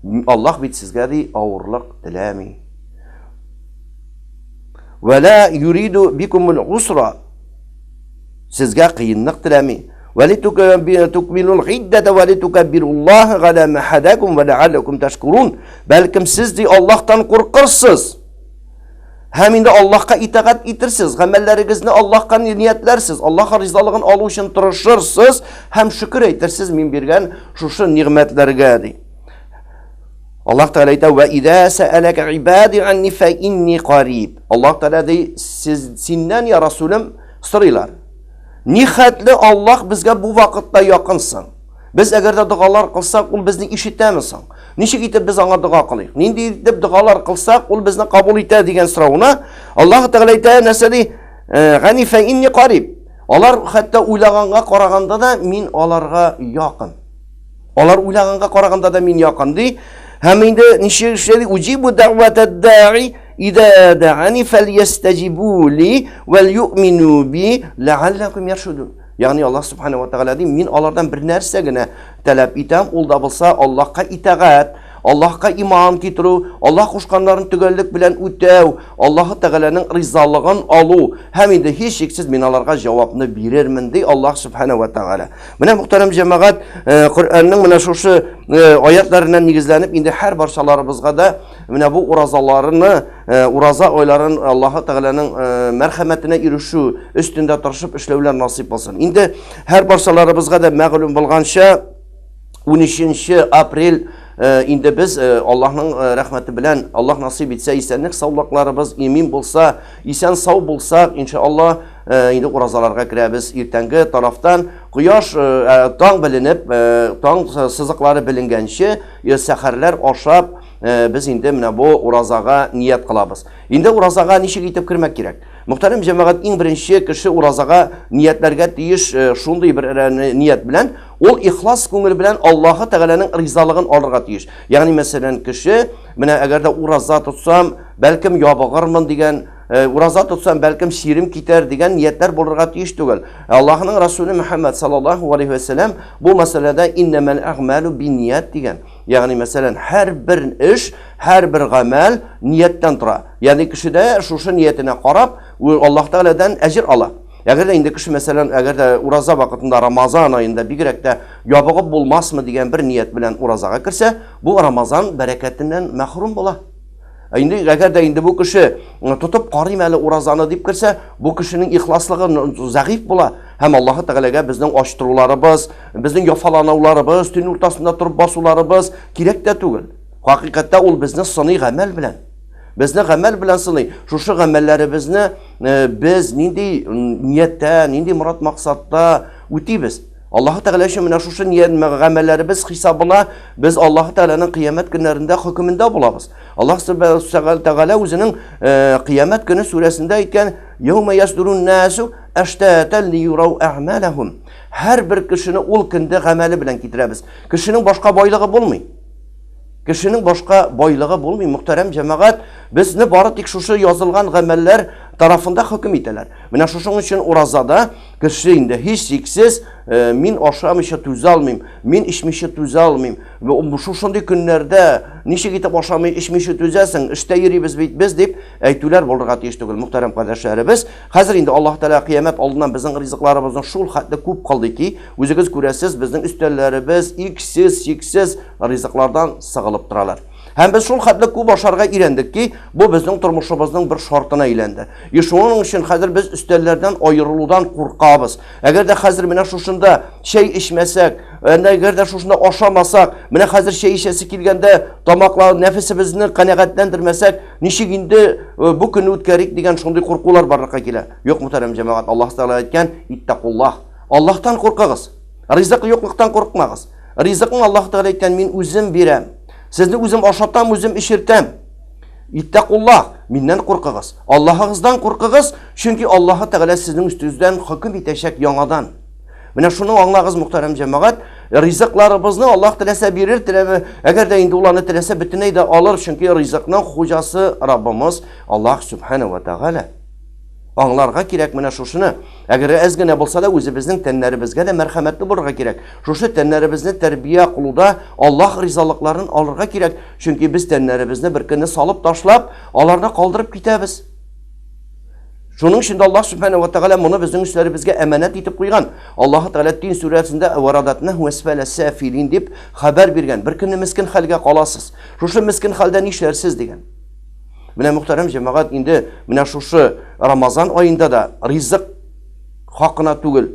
Аллаһ бит сезгә ди авырлык теләми. Вәлә юриду бикумул усра. Сезгә кыенлык теләми. Ва литукмилул гиддәтә ва литукаббируллаһа галя ма һадакум ва ләалләкум тәшкурун. Бәлкем сез ди Аллаһтан куркырсыз. Һәм инде Аллаһка итагать итерсез, гамәлләрегезне Аллаһка ниятләрсез, Аллаһ ризалыгын алу өчен тырышырсыз һәм шөкер әйтерсез мин биргән шушы нигъмәтләргә ди. Аллаһ Тәгалә әйтә: "Ва иза сәаләка ибади анни фа инни кариб". Аллаһ Тәгалә ди, сез синнән я Расулым сорыйлар. Ни хәтле Аллаһ безгә бу вакытта якынсың? Без әгәр дә догалар кылсак, ул безне ишетәме соң? Ничек итеп без аңа дога кылыйк? Нинди итеп догалар кылсак, ул безне кабул итә дигән соравына Аллаһ Тәгалә әйтә, нәрсә ди? «Э, Гани фә инни кариб. Алар хәтта уйлаганга караганда да мин аларга якын. Алар уйлаганга караганда да мин якын ди. Һәм инде ничек эшләде? Уҗибу дәгъвата даи ида даани фәльястаҗибу ли вәл юъмину би ләалләкум яршудун. Ягъни Аллаһ субхана ва тәгалә ди, мин алардан бер нәрсә генә таләп итәм, ул да булса Аллаһка итагать, Аллаһка иман китерү, Аллаһ кушканнарын төгәллек белән үтәү, Аллаһы Тәгаләнең ризалыгын алу һәм инде һичшиксез мин аларга җавапны бирермен, ди Аллаһ субхана ва тәгалә. Менә мөхтәрәм җәмәгать, э, Коръәннең менә шушы э, аятларыннан нигезләнеп, инде һәр барчаларыбызга да менә бу уразаларны, э, ураза айларын Аллаһы Тәгаләнең мәрхәмәтенә ирешү өстендә тырышып эшләүләр насыйп булсын. Инде һәр барчаларыбызга да мәгълүм булганча, 13 апрель инде без Аллаһның рәхмәте белән, Аллаһ насыйп итсә, исәнлек саулыкларыбыз имин булса, исән сау булсак, иншаллаһ, инде уразаларга керәбез. Иртәнге тарафтан кояш таң беленеп, таң сызыклары беленгәнче, сәхәрләр ашап, без инде менә бу уразага ният кылабыз. Инде уразага ничек итеп кермәк кирәк? Мөхтәрәм җәмәгать, иң беренче кеше уразага ниятләргә тиеш шундый бер ният белән, ул ихлас күңел белән Аллаһы Тәгаләнең ризалыгын алырга тиеш. Ягъни, мәсәлән, кеше, менә әгәр дә ураза тотсам, бәлкем ябыгырмын дигән, ураза тотсам, бәлкем чирем китәр дигән ниятләр булырга тиеш түгел. Аллаһының Расуле Мөхәммәд саллаллаһу алейһи вә сәлләм бу мәсьәләдә иннәмәл әгъмалу бинният дигән. Ягъни, мәсәлән, һәрбер эш, һәрбер гамәл нияттән тора. Ягъни кешедә шушы ниятенә карап, Аллаһ Тәгаләдән әҗер ала. Әгәр дә инде кеше, мәсәлән, әгәр дә ураза вакытында Рамазан аенда бигрәк тә ябыгып булмасмы дигән бер ният белән уразага керсә, бу Рамазан бәрәкәтеннән мәхрүм була. Ә инде әгәр дә инде бу кеше тотып карыйм әле уразаны дип керсә, бу кешенең ихласлыгы зәгыйфь була һәм Аллаһы Тәгаләгә безнең ачтыруларыбыз, безнең яфалануларыбыз, төн уртасында торып басуларыбыз кирәк тә түгел. Хакыйкатьтә ул безне сыный гамәл белән. Безне гамәл белән сыный. Шушы гамәлләребезне э, без нинди нияттә, нинди морат максатта үтибез? Аллаһы Тәгалә өчен менә шушы ният гамәлләребез хисабына без Аллаһы Тәгаләнең кыямәт көннәрендә хөкемендә булабыз. Аллаһ Тәгалә үзенең э, Кыямәт көне сүрәсендә әйткән: "Яума ясдурун насу аштатан лиюрау әгъмалахум". Һәрбер кешене ул көндә гамәле белән китерәбез. Кешенең башка байлыгы булмый. Кешенең башка байлыгы булмый, мөхтәрәм җәмәгать, безне бары тик шушы язылган гамәлләр тарафында хөкем итәләр. Менә шушың өчен уразада Кеше инде һичшиксез, э, мин ашамыйча түзә алмыйм, мин эчмичә түзә алмыйм. Шушындый көннәрдә ничек итеп ашамый, эчмичә түзәсең, эштә йөрибез бит без дип әйтүләр булырга тиеш түгел, мөхтәрәм кардәшләребез. Хәзер инде Аллаһ Тәгалә кыямәт алдыннан безнең ризыкларыбызны шул хәтле күп кылды ки, үзегез күрәсез, безнең өстәлләребез иксез-чиксез ризыклардан сыгылып торалар. Һәм без шул хәтле күп ашарга өйрәндек ки, бу безнең тормышыбызның бер шартына әйләнде. И шуның өчен хәзер без өстәлләрдән аерылудан куркабыз. Әгәр дә хәзер менә шушында чәй эчмәсәк, әгәр дә шушында ашамасак, менә хәзер чәй эчәсе килгәндә тамаклар нәфесебезне канәгатьләндермәсәк, ничек инде э, бу көнне үткәрик дигән шундый куркулар барлыкка килә. Юк, мөхтәрәм җәмәгать, Аллаһ Тәгалә әйткән, иттакуллаһ. Аллаһтан куркыгыз. Ризык юклыктан курыкмагыз. Ризыкны Аллаһ Тәгалә әйткән, мин үзем бирәм. Сезне үзем ашатам, үзем эчертәм. Иттакуллаһ, миннән куркыгыз. Аллаһыгыздан куркыгыз, чөнки Аллаһ Тәгалә сезнең өстегездән хөкем итәчәк яңадан. Менә шуны аңлагыз, мөхтәрәм җәмәгать, ризыкларыбызны Аллаһ теләсә бирер, теләмә, әгәр дә инде ул аны теләсә бөтенләй дә алыр, чөнки ризыкның хуҗасы Раббымыз Аллаһ Сүбхәнәһү вә Тәгалә. Аңларга кирәк менә шушыны. Әгәр әз генә булса да үзебезнең тәннәребезгә дә мәрхәмәтле булырга кирәк. Шушы тәннәребезне тәрбия кылуда Аллаһ ризалыкларын алырга кирәк. Чөнки без тәннәребезне бер көнне салып ташлап, аларны калдырып китәбез. Шуның өчен дә Аллаһ Субхана ва Тәгалә моны безнең өсләребезгә әманәт итеп куйган. Аллаһ Тәгалә Тин сүрәсендә варадатнаху әсфәлә сафилин дип хәбәр биргән. Бер көнне мескен хәлгә каласыз. Шушы мескен хәлдә нишләрсез дигән. Менә мөхтәрәм җәмәгать, инде менә шушы Рамазан аенда да ризык хакына түгел,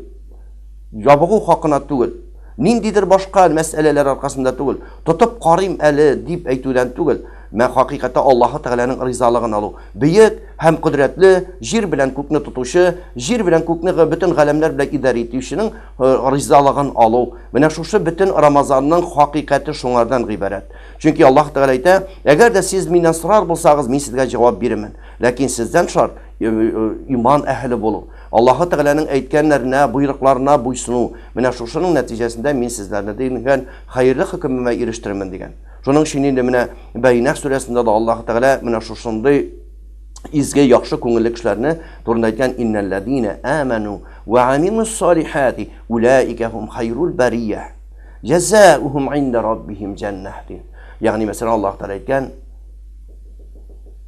ябыгу хакына түгел, ниндидер башка мәсьәләләр аркасында түгел, тотып карыйм әле дип әйтүдән түгел, мә хакыйкатьтә Аллаһы Тәгаләнең ризалыгын алу. Бөек һәм кодрәтле, җир белән күкне тотучы, җир белән күкне бөтен галәмнәр белән идарә итүченең э, ризалыгын алу. Менә шушы бөтен Рамазанның хакыйкате шуңардан гыйбарәт. Чөнки Аллаһ Тәгалә әйтә, әгәр дә сез миннән сорар булсагыз, мин сезгә җавап бирермен. Ләкин сездән шарт э, э, иман әһеле булу. Аллаһы Тәгаләнең әйткәннәренә, боерыкларына буйсыну. Менә шушының нәтиҗәсендә мин сезләрне дигән хәерле хөкемемә ирештерермен дигән. Шуның өчен инде менә Бәйнә сүрәсендә дә Аллаһы Тәгалә менә шушындый изге, яхшы күңелле кешеләрне турында әйткән иннәлләзина аману ва амилус салихати улаика хум хайрул бария. Җәзаухум инда раббихим җәннәһ ди. Ягъни мәсәлән Аллаһ Тәгалә әйткән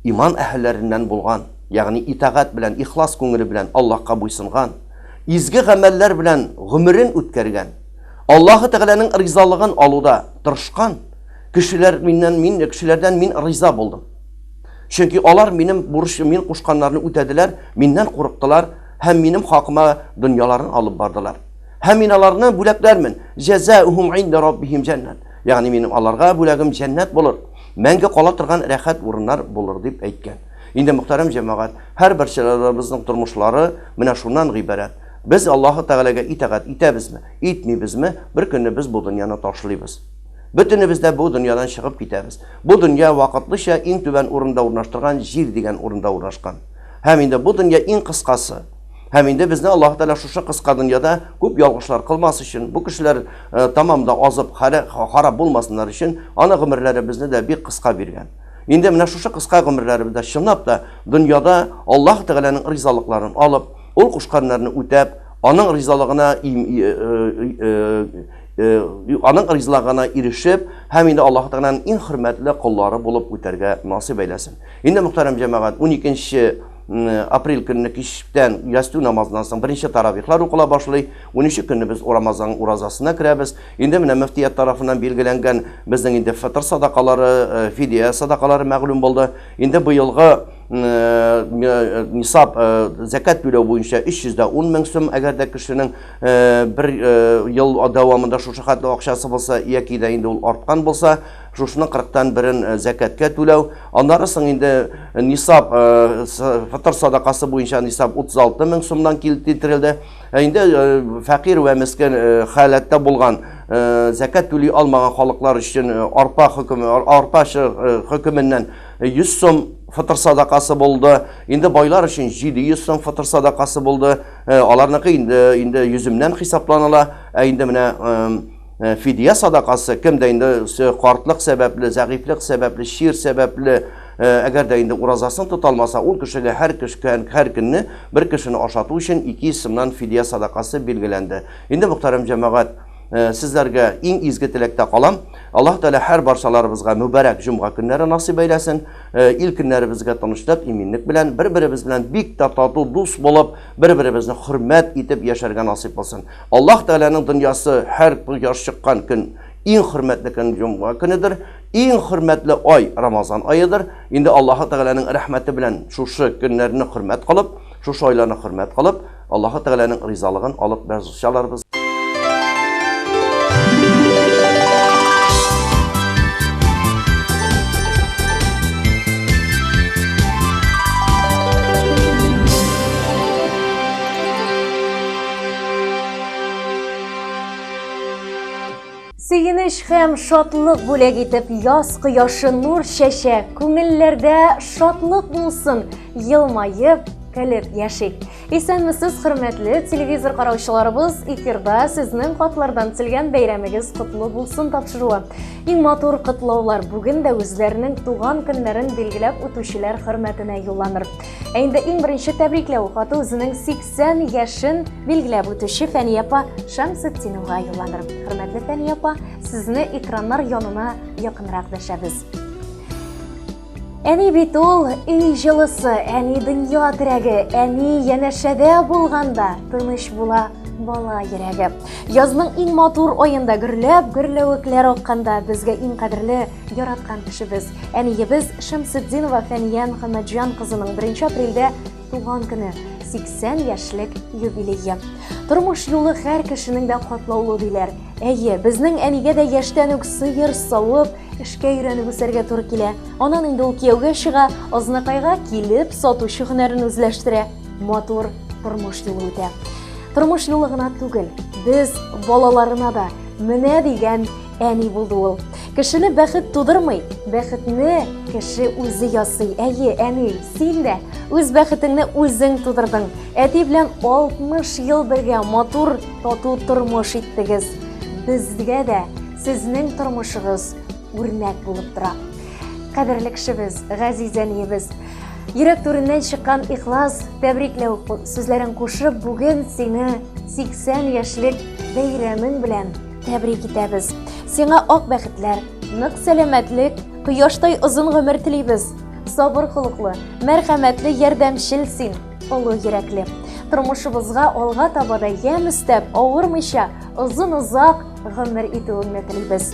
иман әһелләреннән булган, ягъни итагать белән, ихлас күңеле белән Аллаһка буйсынган, изге гамәлләр белән гомерен үткәргән, Аллаһы Тәгаләнең ризалыгын алуда тырышкан кешеләр миннән мин кешеләрдән мин риза булдым. Чөнки алар минем бурыч, мин кушканнарны үтәделәр, миннән курыктылар һәм минем хакыма дөньяларын алып бардылар. Һәм мин аларны бүләкләрмен. Җәзаухум инда раббихим җәннәт. Ягъни минем аларга бүләгем җәннәт булыр. Мәңге кала торган рәхәт урыннар булыр дип әйткән. Инде мөхтәрәм җәмәгать, һәрберчеләребезнең тормышлары менә шуннан гыйбарәт. Без Аллаһы Тәгаләгә итагать итәбезме, итмибезме, бер көнне без бу дөньяны ташлыйбыз. Бөтенебез дә бу дөньядан чыгып китәбез. Бу дөнья вакытлыча иң түбән урында урнаштырган җир дигән урында урнашкан. Һәм инде бу дөнья иң кыскасы. Һәм инде безне Аллаһ Тәгалә шушы кыска дөньяда күп ялгышлар кылмас өчен, бу кешеләр э, тамам да азып, харап булмасыннар өчен, аны гомерләребезне дә бик кыска биргән. Инде менә шушы кыска гомерләребездә чынлап та дөньяда Аллаһ Тәгаләнең ризалыкларын алып, ул кушканнарны үтәп, аның ризалыгына э, э, аның ризалыгына ирешеп һәм инде Аллаһ Тәгаләнең иң хөрмәтле коллары булып үтәргә насыйп әйләсен. Инде мөхтәрәм җәмәгать, 12 апрель көнне кичтән ястү намазыннан соң беренче таравихлар укыла башлый. 13 көнне без Рамазан уразасына керәбез. Инде менә мөфтият тарафыннан билгеләнгән безнең инде фытыр садакалары, э, фидия садакалары мәгълүм булды. Инде быелгы э, э, нисаб зәкят түләү буенча 310 мең сум, әгәр дә кешенең бер ел дәвамында шушы хәтле акчасы булса яки дә инде ул арткан булса, шушының кырыктан берен зәкәткә түләү. Аннары соң инде нисаб фытыр садакасы буенча нисаб 36 мең сумнан китерелде. Инде фәкыйрь вә мескен халәттә булган зәкәт түли алмаган халыклар өчен арпа хөкеме, арпа хөкеменнән 100 сум фытыр садакасы булды. Инде байлар өчен 700 сум фытыр садакасы булды. Аларныкы инде инде йөземнән хисапланыла. Ә инде менә Э, фидия садакасы кем дә инде картлык сәбәпле, зәгыйфьлек сәбәпле, чир сәбәпле, э, әгәр дә инде уразасын тота алмаса, ул кешегә һәр кеше һәр көнне бер кешене ашату өчен 200 сумнан фидия садакасы билгеләнде. Инде мөхтәрәм җәмәгать, э, сезләргә иң изге теләктә калам. Аллаһ Тәгалә һәр барчаларыбызга мөбарәк җомга көннәре насыйп әйләсен. Ил көннәребезгә тынычлык, иминлек белән, бер-беребез белән бик тә тату, дус булып, бер-беребезне хөрмәт итеп яшәргә насыйп булсын. Аллаһ Тәгаләнең дөньясы һәр кояш чыккан көн иң хөрмәтле көн җомга көнедер, иң хөрмәтле ай Рамазан аедыр. Инде Аллаһ Тәгаләнең рәхмәте белән шушы көннәрне хөрмәт кылып, шушы айларны хөрмәт кылып, Аллаһ Тәгаләнең ризалыгын алып баручыларбыз. Сөенеч һәм шатлык бүләк итеп яз кояшы нур чәчә, күңелләрдә шатлык булсын, елмаеп, көлеп яшик. Исәнмесез, хөрмәтле телевизор караучыларыбыз, эфирда сезнең хатлардан төзелгән бәйрәмегез котлы булсын тапшыруы. Иң матур котлаулар бүген дә үзләренең туган көннәрен билгеләп үтүчеләр хөрмәтенә юлланыр. Ә инде иң беренче тәбрикләү хаты үзенең 80 яшен билгеләп үтүче Фәния апа Шәмсетдиновага юлланыр. Хөрмәтле Фәния апа, сезне экраннар янына якынрак дәшәбез. Әни бит ул өй җылысы, әни дөнья терәге, әни янәшәдә булганда тыныч була бала йөрәге. Язның иң матур аенда гөрләп гөрләвекләр акканда безгә иң кадерле яраткан кешебез, әниебез Шәмсетдинова Фәния Мөхәммәтҗан кызының 1 апрельдә туган көне, 80 яшьлек юбилее. Тормыш юлы һәр кешенең дә катлаулы диләр. Әйе, безнең әнигә дә яшьтән үк сыер савып, эшкә өйрәнеп үсәргә туры килә. Аннан инде ул кияүгә чыга, Азнакайга килеп, сатучы һөнәрен үзләштерә. Матур тормыш юлы үтә. Тормыш юлы гына түгел, без балаларына да менә дигән әни булды ул. Кешене бәхет тудырмый, бәхетне кеше үзе ясый. Әйе, әни, син дә үз бәхетеңне үзең тудырдың. Әти белән 60 ел бергә матур, тату тормыш иттегез. Безгә дә сезнең тормышыгыз үрнәк булып тора. Кадерле кешебез, газиз әниебез, йөрәк түреннән чыккан ихлас тәбрикләү сүзләрен кушып, бүген сине 80 яшьлек бәйрәмең белән тәбрик итәбез. Сиңа ак бәхетләр, нык сәламәтлек, кояштай озын гомер телибез. Сабыр холыклы, мәрхәмәтле, ярдәмчел син, олы йөрәкле. Тормышыбызга алга таба да ямь өстәп, авырмыйча, озын-озак гомер итүеңне телибез.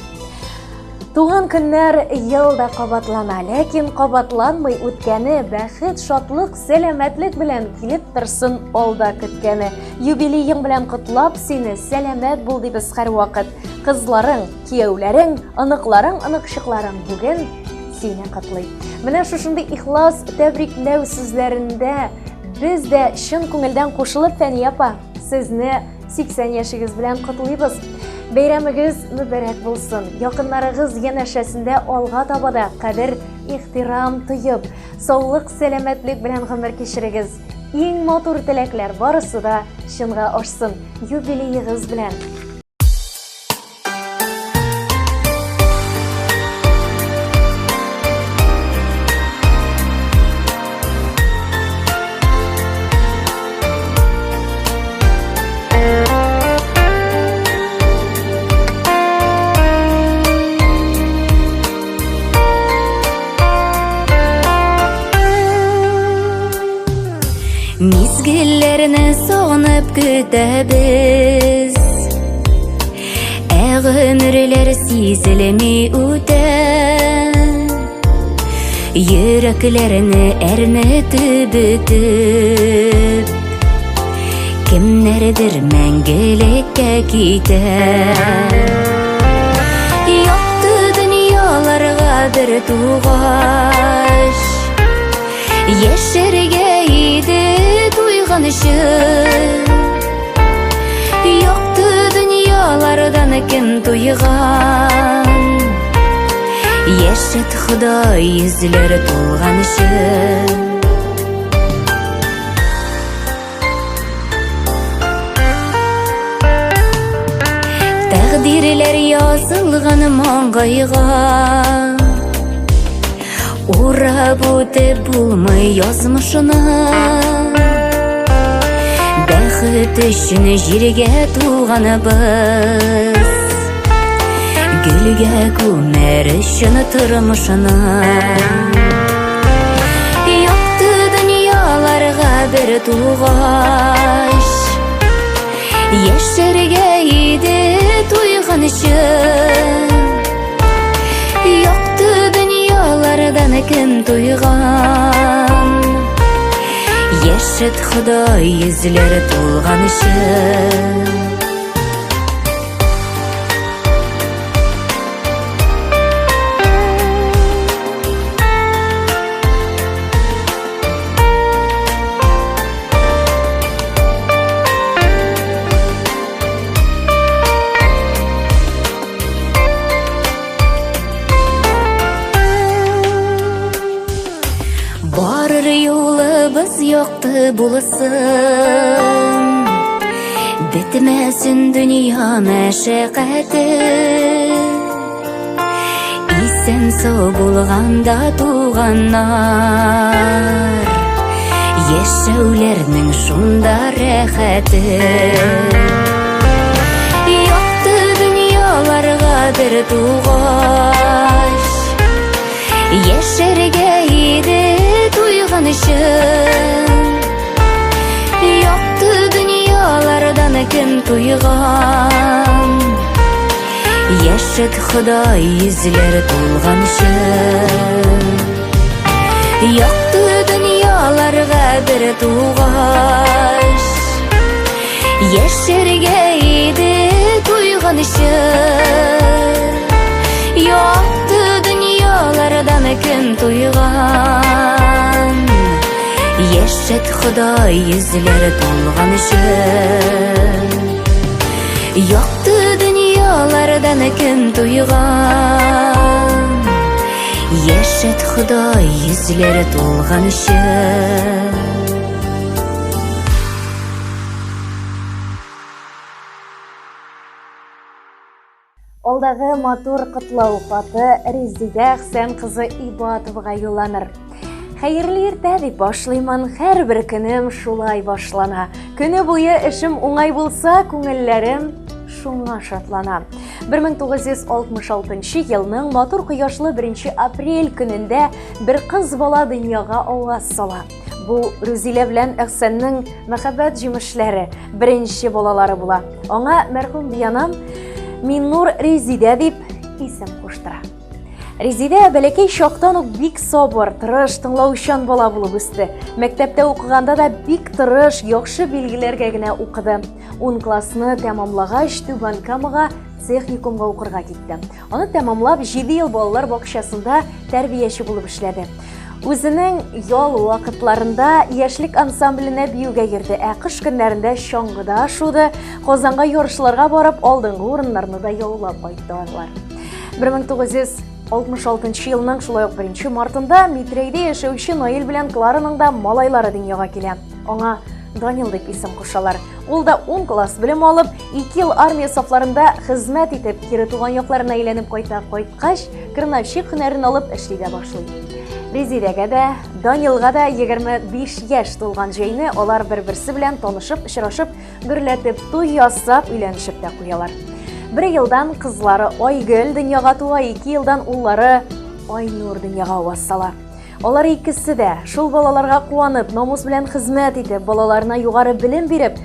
Туган көннәр ел да кабатлана, ләкин кабатланмый үткәне, бәхет, шатлык, сәламәтлек белән килеп торсын алда көткәне. Юбилеең белән котлап сине, сәламәт бул дибез һәрвакыт. Кызларың, кияүләрең, оныкларың, оныкчыкларың бүген сине котлый. Менә шушындый ихлас тәбрикләү сүзләрендә без дә чын күңелдән кушылып, Фәния апа, сезне 80 яшегез белән котлыйбыз. Бәйрәмегез мөбарәк булсын. Якыннарыгыз янәшәсендә алга таба да кадер, ихтирам тоеп, саулык, сәламәтлек белән гомер кичерегез. Иң матур теләкләр барысы да чынга ашсын. Юбилеегыз белән! Мизгелләрне сагынып көтәбез. Ә гомерләр сизелми үтә. Йөрәкләрне әрнетеп бөтеп, Кемнәрдер мәңгелеккә китә. Якты дөньяларга бер тугач, Яшәргә иде туйганчы. Якты дөньялардан кем туйган? Яшәт Ходай йөзләре тулганчы. Тәкъдирләр язылган маңгайга. Урап үтеп булмый язмышны. Бәхет өчен җиргә туганыбыз. Гөлгә күмәр өчен тормышны. Якты дөньяларга бер тугач, Яшәргә иде туйганчы. Якты дөньялардан кем туйган? Яшәт Ходай йөзләре тулганчы. Барыр юлыбыз якты булсын, Бетмәсен дөнья мәшәкате. Исән сау булганда туганнар, Яшәүләрнең шунда рәхәте. Якты дөньяларга бер тугач, Яшәргә иде туйганчы. Якты дөньялардан кем туйган? Яшәт Ходай йөзләр тулганчы. Якты дөньяларга бер тугач, Яшәргә иде туйганчы. Якты дөньялардан кем туйган? Яшәт Ходай йөзләр тулганчы. Якты дөньялардан кем туйган? Яшәт Ходай йөзләре тулганчы. Алдагы матур котлау хаты Резидә Әхсән кызы Ибатовага юлланыр. Хәерле иртә дип башлыймын, һәрбер көнем шулай башлана. Көне буе эшем уңай булса, күңелләрем шуңа шатлана. 1966 елның матур кояшлы 1 апрель көнендә бер кыз бала дөньяга аваз сала. Бу Рүзилә белән Әхсәннең мәхәббәт җимешләре, беренче балалары була. Аңа мәрхүм биянам Миннур Резидә дип исем куштыра. Резидә бәләкәй чактан ук бик сабыр, тырыш, тыңлаучан бала булып үсте. Мәктәптә укыганда да бик тырыш, яхшы билгеләргә генә укыды. 10 классны тәмамлагач, Түбән Камага техникумга укырга китте. Аны тәмамлап, 7 ел балалар бакчасында тәрбияче булып эшләде. Үзенең ял вакытларында яшьлек ансамбленә биюгә йөрде, ә кыш көннәрендә чаңгыда шуды, Казанга ярышларга барып, алдынгы урыннарны да яулап кайтты алар. 1966 елның шулай ук 1 мартында Митрәйдә яшәүче Наил белән Клараның да малайлары дөньяга килә. Аңа Данил дип исем кушалар. Ул да 10 класс белем алып, 2 ел армия сафларында хезмәт итеп, кире туган якларына әйләнеп кайта. Кайткач, крановщик һөнәрен алып эшли дә башлый. Резидәгә дә, Данилга да 25 яшь тулган җәйне алар бер-берсе белән танышып, очрашып, гөрләтеп туй ясап, өйләнешеп тә куялар. Бер елдан кызлары Айгөл дөньяга туа, 2 елдан уллары Айнур дөньяга аваз сала. Алар икесе дә шул балаларга куанып, намус белән хезмәт итеп, балаларына югары белем биреп,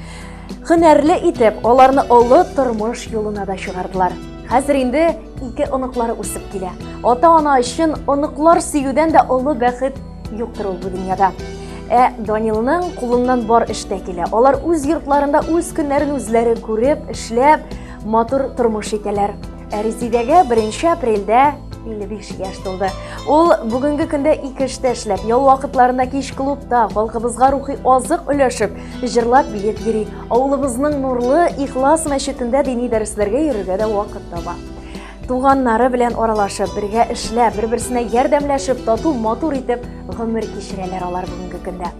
һөнәрле итеп, аларны олы тормыш юлына да чыгардылар. Хәзер инде ике оныклары үсеп килә. Ата-ана өчен оныклар сөюдән дә олы бәхет юктыр ул бу дөньяда. Ә Данилның кулыннан бар эш тә килә. Алар үз йортларында үз көннәрен үзләре күреп, эшләп, матур тормыш итәләр. Ә Резидәгә 1 апрельдә 55 яшь тулды. Ул бүгенге көндә ике эштә эшләп, ял вакытларында кич клубта халкыбызга рухи азык өләшеп, җырлап биеп йөри. Авылыбызның нурлы Ихлас мәчетендә дини дәресләргә йөрергә дә вакыт таба. Туганнары белән аралашып, бергә эшләп, бер-берсенә ярдәмләшеп, тату, матур итеп гомер кичерәләр алар бүгенге көндә.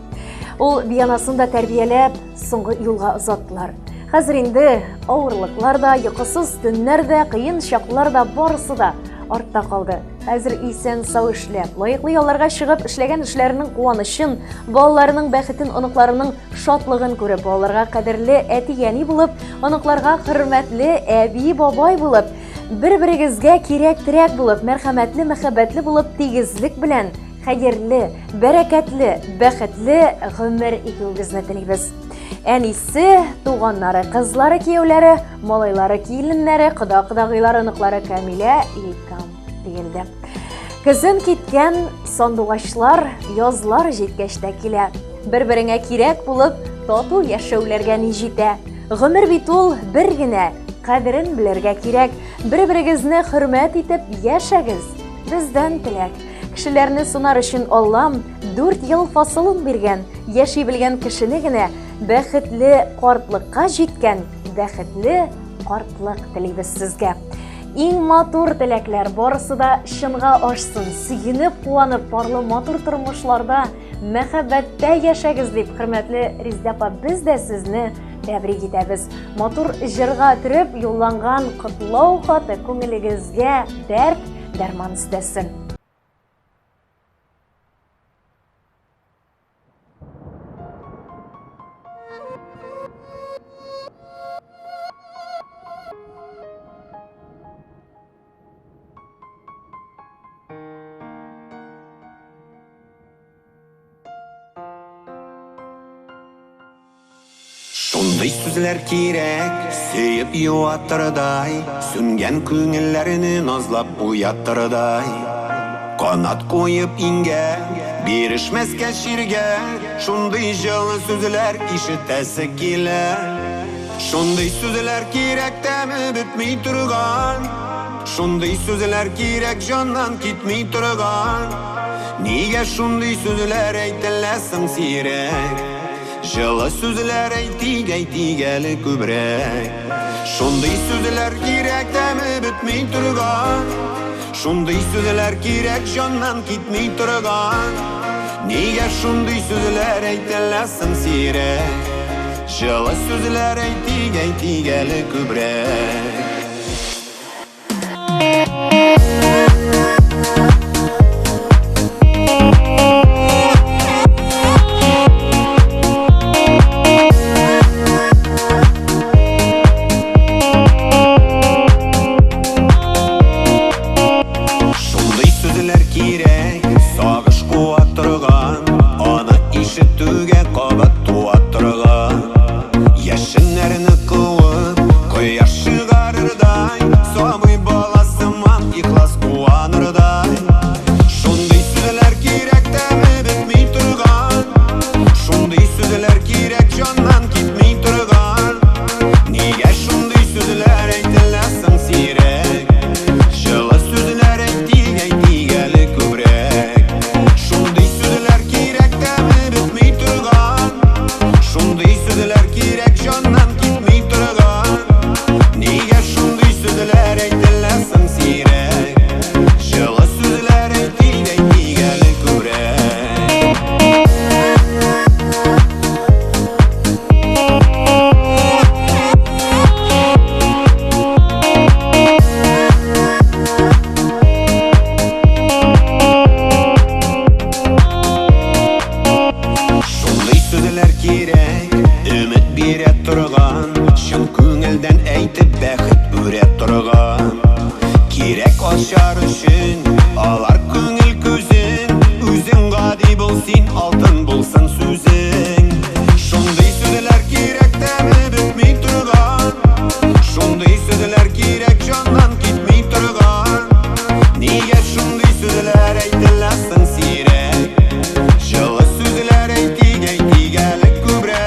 Ул биянасын да тәрбияләп, соңгы юлга озаттылар. Хәзер инде авырлыклар да, йокысыз төннәр дә, кыен чаклар да барысы да артта калды. Хәзер исән сау эшләп, лаеклы ялларга чыгып, эшләгән эшләренең куанычын, балаларының бәхетен, оныкларының шатлыгын күреп, балаларга кадерле әти-әни булып, оныкларга хөрмәтле әби-бабай булып, бер-берегезгә кирәк-терәк булып, мәрхәмәтле, мәхәббәтле булып, тигезлек белән Хәерле, бәрәкәтле, бәхетле гомер итүегезне телибез. Әнисе, туганнары, кызлары, кияүләре, малайлары, киленнәре, кода-кодагыйлары, оныклары Камилә, Илкам диелде. Көзен киткән сандугачлар язлар җиткәч тә килә. Бер-береңә кирәк булып, тату яшәүләргә ни җитә? Гомер бит ул бер генә, кадерен белергә кирәк. Бер-берегезне хөрмәт итеп яшәгез. Бездән теләк. Кешеләрне сынар өчен Аллам 4 ел фасылын биргән, яши белгән кешене генә бәхетле картлыкка җиткән, бәхетле картлык телибез сезгә. Иң матур теләкләр барысы да чынга ашсын, сөенеп, куанып, парлы матур тормышларда, мәхәббәттә яшәгез дип, хөрмәтле Резидә апа, без дә сезне тәбрик итәбез. Матур җырга төреп юлланган котлау хаты күңелегезгә дәрт, дәрман өстәсен. Шундый сүзләр кирәк, сөеп юатырдай, Сүнгән күңелләрне назлап уятырдай. Канат куеп иңгә, бирешмәскә чиргә, Шундый җылы сүзләр ишетәсе килә. Шундый сүзләр кирәк, тәме бетми торган, Шундый сүзләр кирәк, җаннан китми торган. Нигә шундый сүзләр әйтелә соң сирәк? Җылы сүзләр әйтик, әйтик әле күбрәк. Шундый сүзләр кирәк, тәме бетми торган. Шундый сүзләр кирәк, җаннан китми торган. Нигә шундый сүзләр әйтелә соң сирәк? Җылы сүзләр әйтик, әйтик әле күбрәк. Шундый сүзләр кирәк, сагыш куа торган, аны ишетүгә кабат туа торган. Яшеннәрне куып, кояш чыгарырдай, сабый бала сыман ихлас куанырдай. Шундый сүзләр кирәк, тәме бетми торган. Шундый сүзләр кирәк, җаннан китми торган. Нигә шундый сүзләр әйтелә соң сирәк? Җылы сүзләр әйтик, әйтик әле күбрәк. Шундый сүзләр кирәк, тәме бетми торган. Шундый сүзләр кирәк, җаннан китми торган. Нигә шундый сүзләр әйтелә соң сирәк? Җылы сүзләр әйтик, әйтик әле күбрәк. Шундый сүзләр кирәк, өмет бирә торган, чын күңелдән әйтеп бәхет үрә торган. Кирәк ачар өчен алар күңел күзен, үзең гади бул син, алтын булсын сүзең. Шундый сүзләр кирәк, тәме бетми торган. Шундый сүзләр кирәк, җаннан китми торган. Нигә шундый сүзләр әйтелә соң сирәк? Җылы сүзләр әйтик, әйтик әле күбрәк.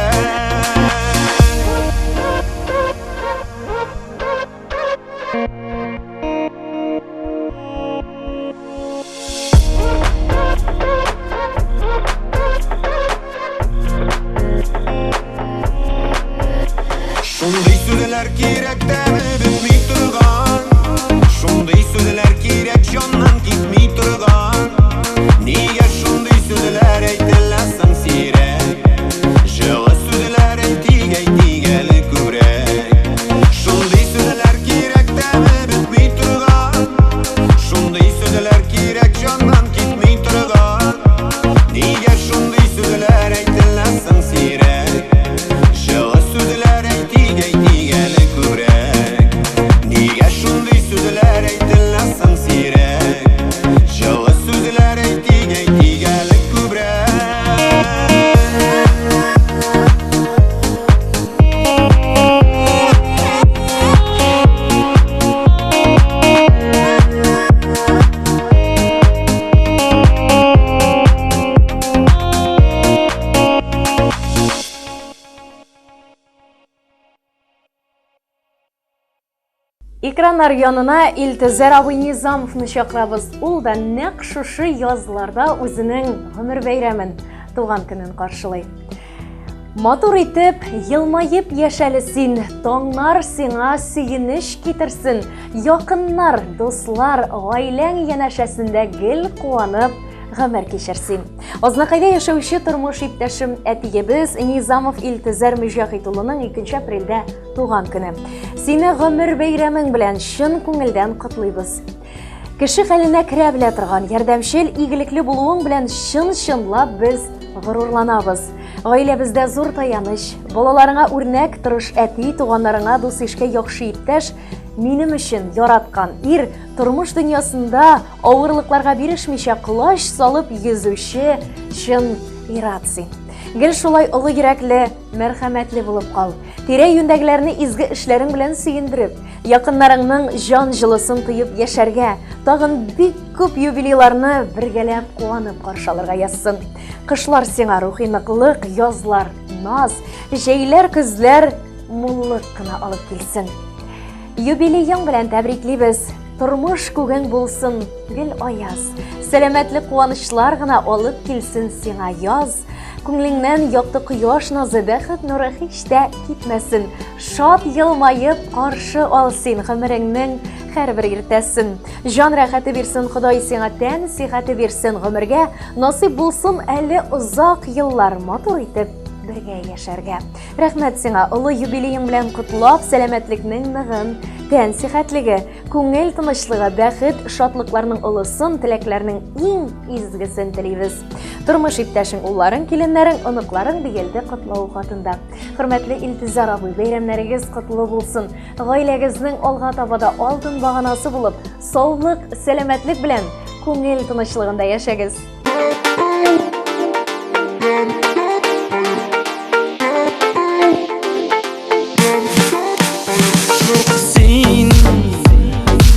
Шундый сүзләр кирәк тәме бетми торган. Шундый сүзләр кирәк җаннан китми торган. Нигә шундый сүзләр әйтелә соң сирәк? Җылы сүзләр әйтик, әйтик әле күбрәк. Шундый сүзләр кирәк тәме бетми торган. Шундый сүзләр кирәк җаннан китми торган. Нигә шундый сүзләр әйтелә соң сирәк? Җылы сүзләр әйтик, әйтик әле күбрәк. Нигә шундый сүзләр әйтелә соң сирәк? Җылы сүзләр әйтик, әйтик әле күбрәк. Экраннар янына Илтөзәр абый Низамовны чакырабыз. Ул да нәкъ шушы язларда үзенең гомер бәйрәмен, туган көнен каршылый. Матур итеп, елмаеп яшәле син, таңнар сиңа сөенеч китерсен. Якыннар, дуслар, гаиләң янәшәсендә гел куанып гомер кичер син. Азнакайда яшәүче тормыш иптәшем әтиебез Низамов Илтөзәр Мөҗәһит улының 2 апрельдә туган көне. Сине гомер бәйрәмең белән чын күңелдән котлыйбыз. Кеше хәленә керә белә торган, ярдәмчел, игелекле булуың белән чын-чынлап без горурланабыз. Гаиләбездә зур таяныч, балаларыңа үрнәк, тырыш әти, туганнарыңа дус-ишкә яхшы иптәш, минем өчен яраткан ир, тормыш дөньясында авырлыкларга бирешмичә колач салып йөзүче чын ир-ат син. Гел шулай олы йөрәкле, мәрхәмәтле булып кал. Тирә-юньдәгеләрне изге эшләрең белән сөендереп, якыннарыңның җан җылысын тоеп яшәргә, тагын бик күп юбилейларны бергәләп куанып каршы алырга язсын. Кышлар сиңа рухи ныклык, язлар наз, җәйләр, көзләр муллык кына алып килсен. Юбилеең белән тәбриклибез. Тормыш күгең булсын гел аяз. Сәламәтлек куанычлар гына алып килсен сиңа яз. Күңелеңнән якты кояш назы, бәхет нуры һич тә китмәсен. Шат елмаеп каршы ал син гомереңнең һәрбер иртәсен. Җан рәхәте бирсен Ходай сиңа, тән сихәте бирсен гомергә. Насыйп булсын әле озак еллар матур итеп бергә яшәргә. Рәхмәт сиңа, олы юбилеең белән котлап, сәламәтлекнең ныгын, тән сихәтлеге, күңел тынычлыгы, бәхет, шатлыкларның олысын, теләкләрнең иң изгесен телибез. Тормыш иптәшең, улларың, киленнәрең, оныкларың диелде котлау хатында. Хөрмәтле Илтизар абый, бәйрәмнәрегез котлы булсын. Гаиләгезнең алга таба да алтын баганасы булып, саулык, сәламәтлек белән күңел тынычлыгында яшәгез. Син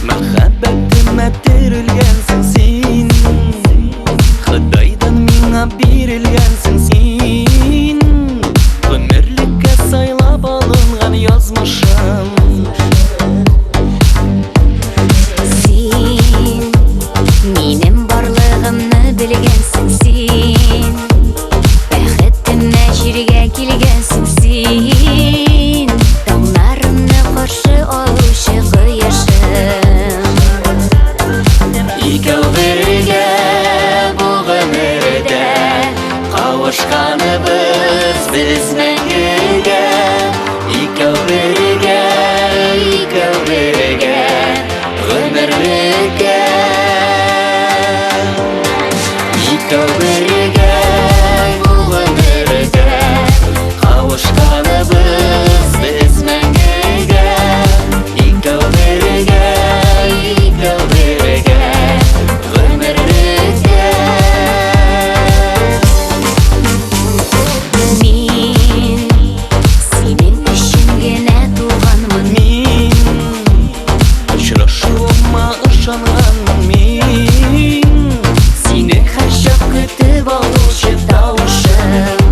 мәхәббәтемә терелгәнсең син Ходайдан миңа бирелгәнсең син Гомерлеккә сайлап алынган язмышым Син минем барлыгымны белгәнсең син Бәхетемә җиргә килгәнсең син Таңнарымны каршы алучы кояшым Икәү бергә бу гомердә Кавышканыбыз без мәңгегә Икәү бергә, икәү бергә Гомерлеккә Икәү бергә бу гомердә Кавышканыбыз без мәңгегә Икәү бергә, икәү бергә Гомерлеккә Мин синең өчен генә туганмын Мин очрашуыма ышанганмын мин Сине һәрчак көтеп алучы тавышым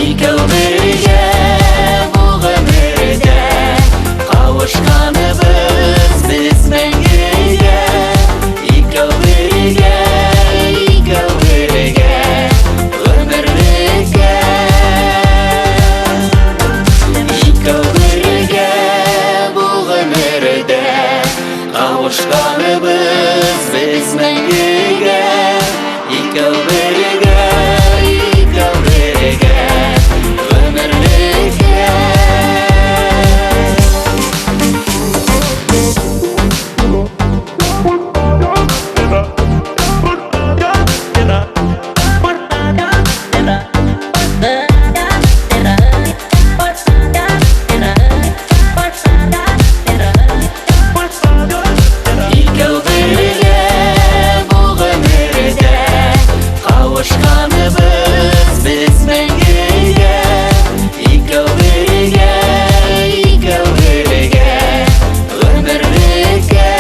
Икәү бергә бу гомердә Кавышканыбыз без мәңгегә Икәү бергә, икәү бергә Гомерлеккә Икәү бергә бу гомердә Кавышканыбыз без мәңгегә Икәү бергә, икәү бергә Гомерлеккә Икәү бергә бу гомердә Кавышканыбыз без мәңгегә Икәү бергә, икәү бергә Гомерлеккә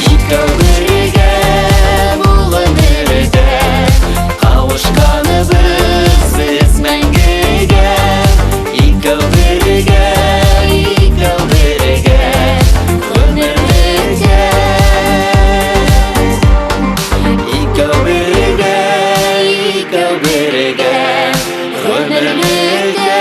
Икәү бергә бу гомердә Кавышканыбыз без мәңгегә Икәү бергә, икәү бергә Гомерлеккә Икәү бергә, икәү бергә Гомерлеккә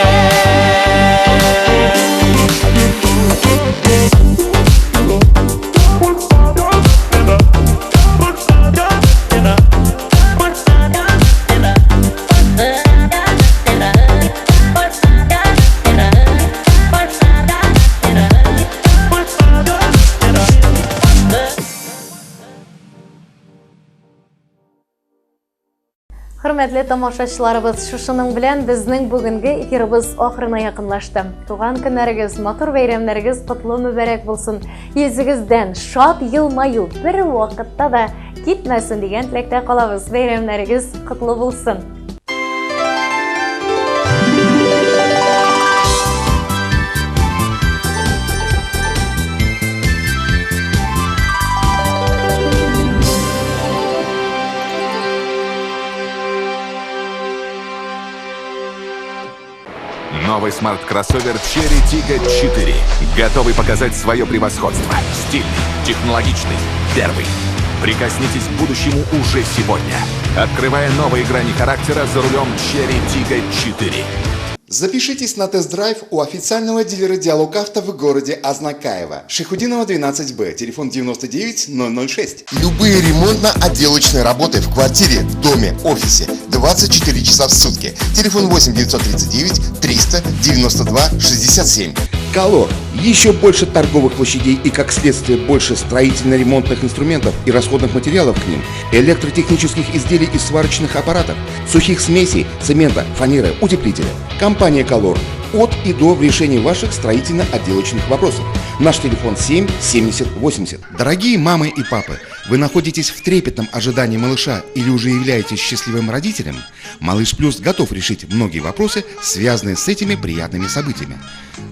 Хөрмәтле тамашачыларыбыз, шушының белән безнең бүгенге эфирыбыз ахырына якынлашты. Туган көннәрегез, матур бәйрәмнәрегез котлы мөбарәк булсын. Йөзегездән шат елмаю бер вакытта да китмәсен дигән теләктә калабыз. Бәйрәмнәрегез котлы булсын! Новый смарт-кроссовер Chery Tiggo 4. Готовый показать свое превосходство. Стильный, технологичный, первый. Прикоснитесь к будущему уже сегодня. Открывая новые грани характера за рулем Chery Tiggo 4. Запишитесь на тест-драйв у официального дилера «Диалог Авто» в городе Азнакаево. Шайхутдинова, 12Б, телефон 99 006. Любые ремонтно-отделочные работы в квартире, в доме, офисе 24 часа в сутки. Телефон 8 939 392 67. Колор. Еще больше торговых площадей и, как следствие, больше строительно-ремонтных инструментов и расходных материалов к ним, электротехнических изделий и сварочных аппаратов, сухих смесей, цемента, фанеры, утеплителя. Компания «Колор». От и до в решении ваших строительно-отделочных вопросов. Наш телефон 7 70 80. Дорогие мамы и папы, вы находитесь в трепетном ожидании малыша или уже являетесь счастливым родителем? Малыш Плюс готов решить многие вопросы, связанные с этими приятными событиями.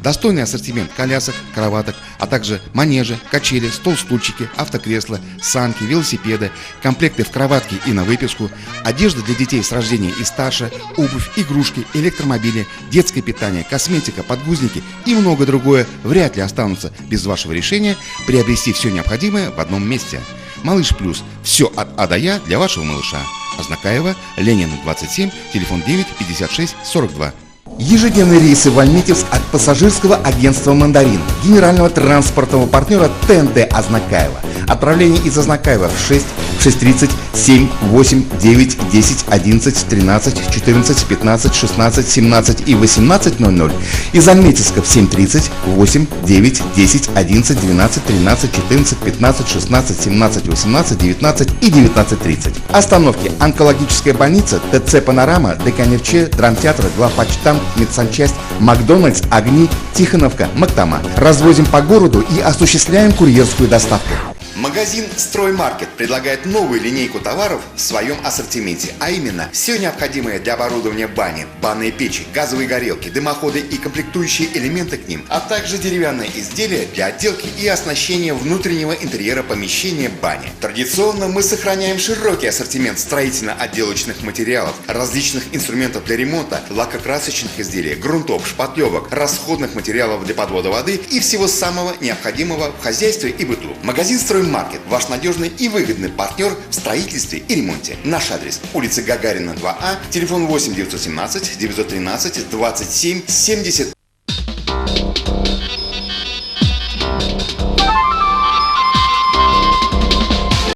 Достойный ассортимент колясок, кроваток, а также манежи, качели, стол-стульчики, автокресла, санки, велосипеды, комплекты в кроватке и на выписку, одежда для детей с рождения и старше, обувь, игрушки, электромобили, детское питание, косметика, подгузники и многое другое вряд ли останутся без вашего решения приобрести все необходимое в одном месте. Малыш Плюс. Все от А до Я для вашего малыша. Азнакаево, Ленина, 27, телефон 9 56 42. Ежедневные рейсы в Альметьевск от пассажирского агентства «Мандарин», генерального транспортного партнера ТНТ Азнакаево. Отправление из Азнакаева в 6, 6:30, 7, 8, 9, 10, 11, 13, 14, 15, 16, 17 и 18:00. Из Альметьевска в 7:30, 8, 9, 10, 11, 12, 13, 14, 15, 16, 17, 18, 19 и 19:30. Остановки: Онкологическая больница, ТЦ «Панорама», ДКНРЧ, Драмтеатр, Главпочтамт, Медсанчасть, Макдональдс, Огни, Тихоновка, Мактама. Развозим по городу и осуществляем курьерскую доставку. Магазин «Строймаркет» предлагает новую линейку товаров в своем ассортименте, а именно все необходимое для оборудования бани, банные печи, газовые горелки, дымоходы и комплектующие элементы к ним, а также деревянные изделия для отделки и оснащения внутреннего интерьера помещения бани. Традиционно мы сохраняем широкий ассортимент строительно-отделочных материалов, различных инструментов для ремонта, лакокрасочных изделий, грунтов, шпатлевок, расходных материалов для подвода воды и всего самого необходимого в хозяйстве и быту. Магазин «Строймаркет» – ваш надежный и выгодный партнер в строительстве и ремонте. Наш адрес: улица Гагарина, 2А, телефон 8 917 913 27 70.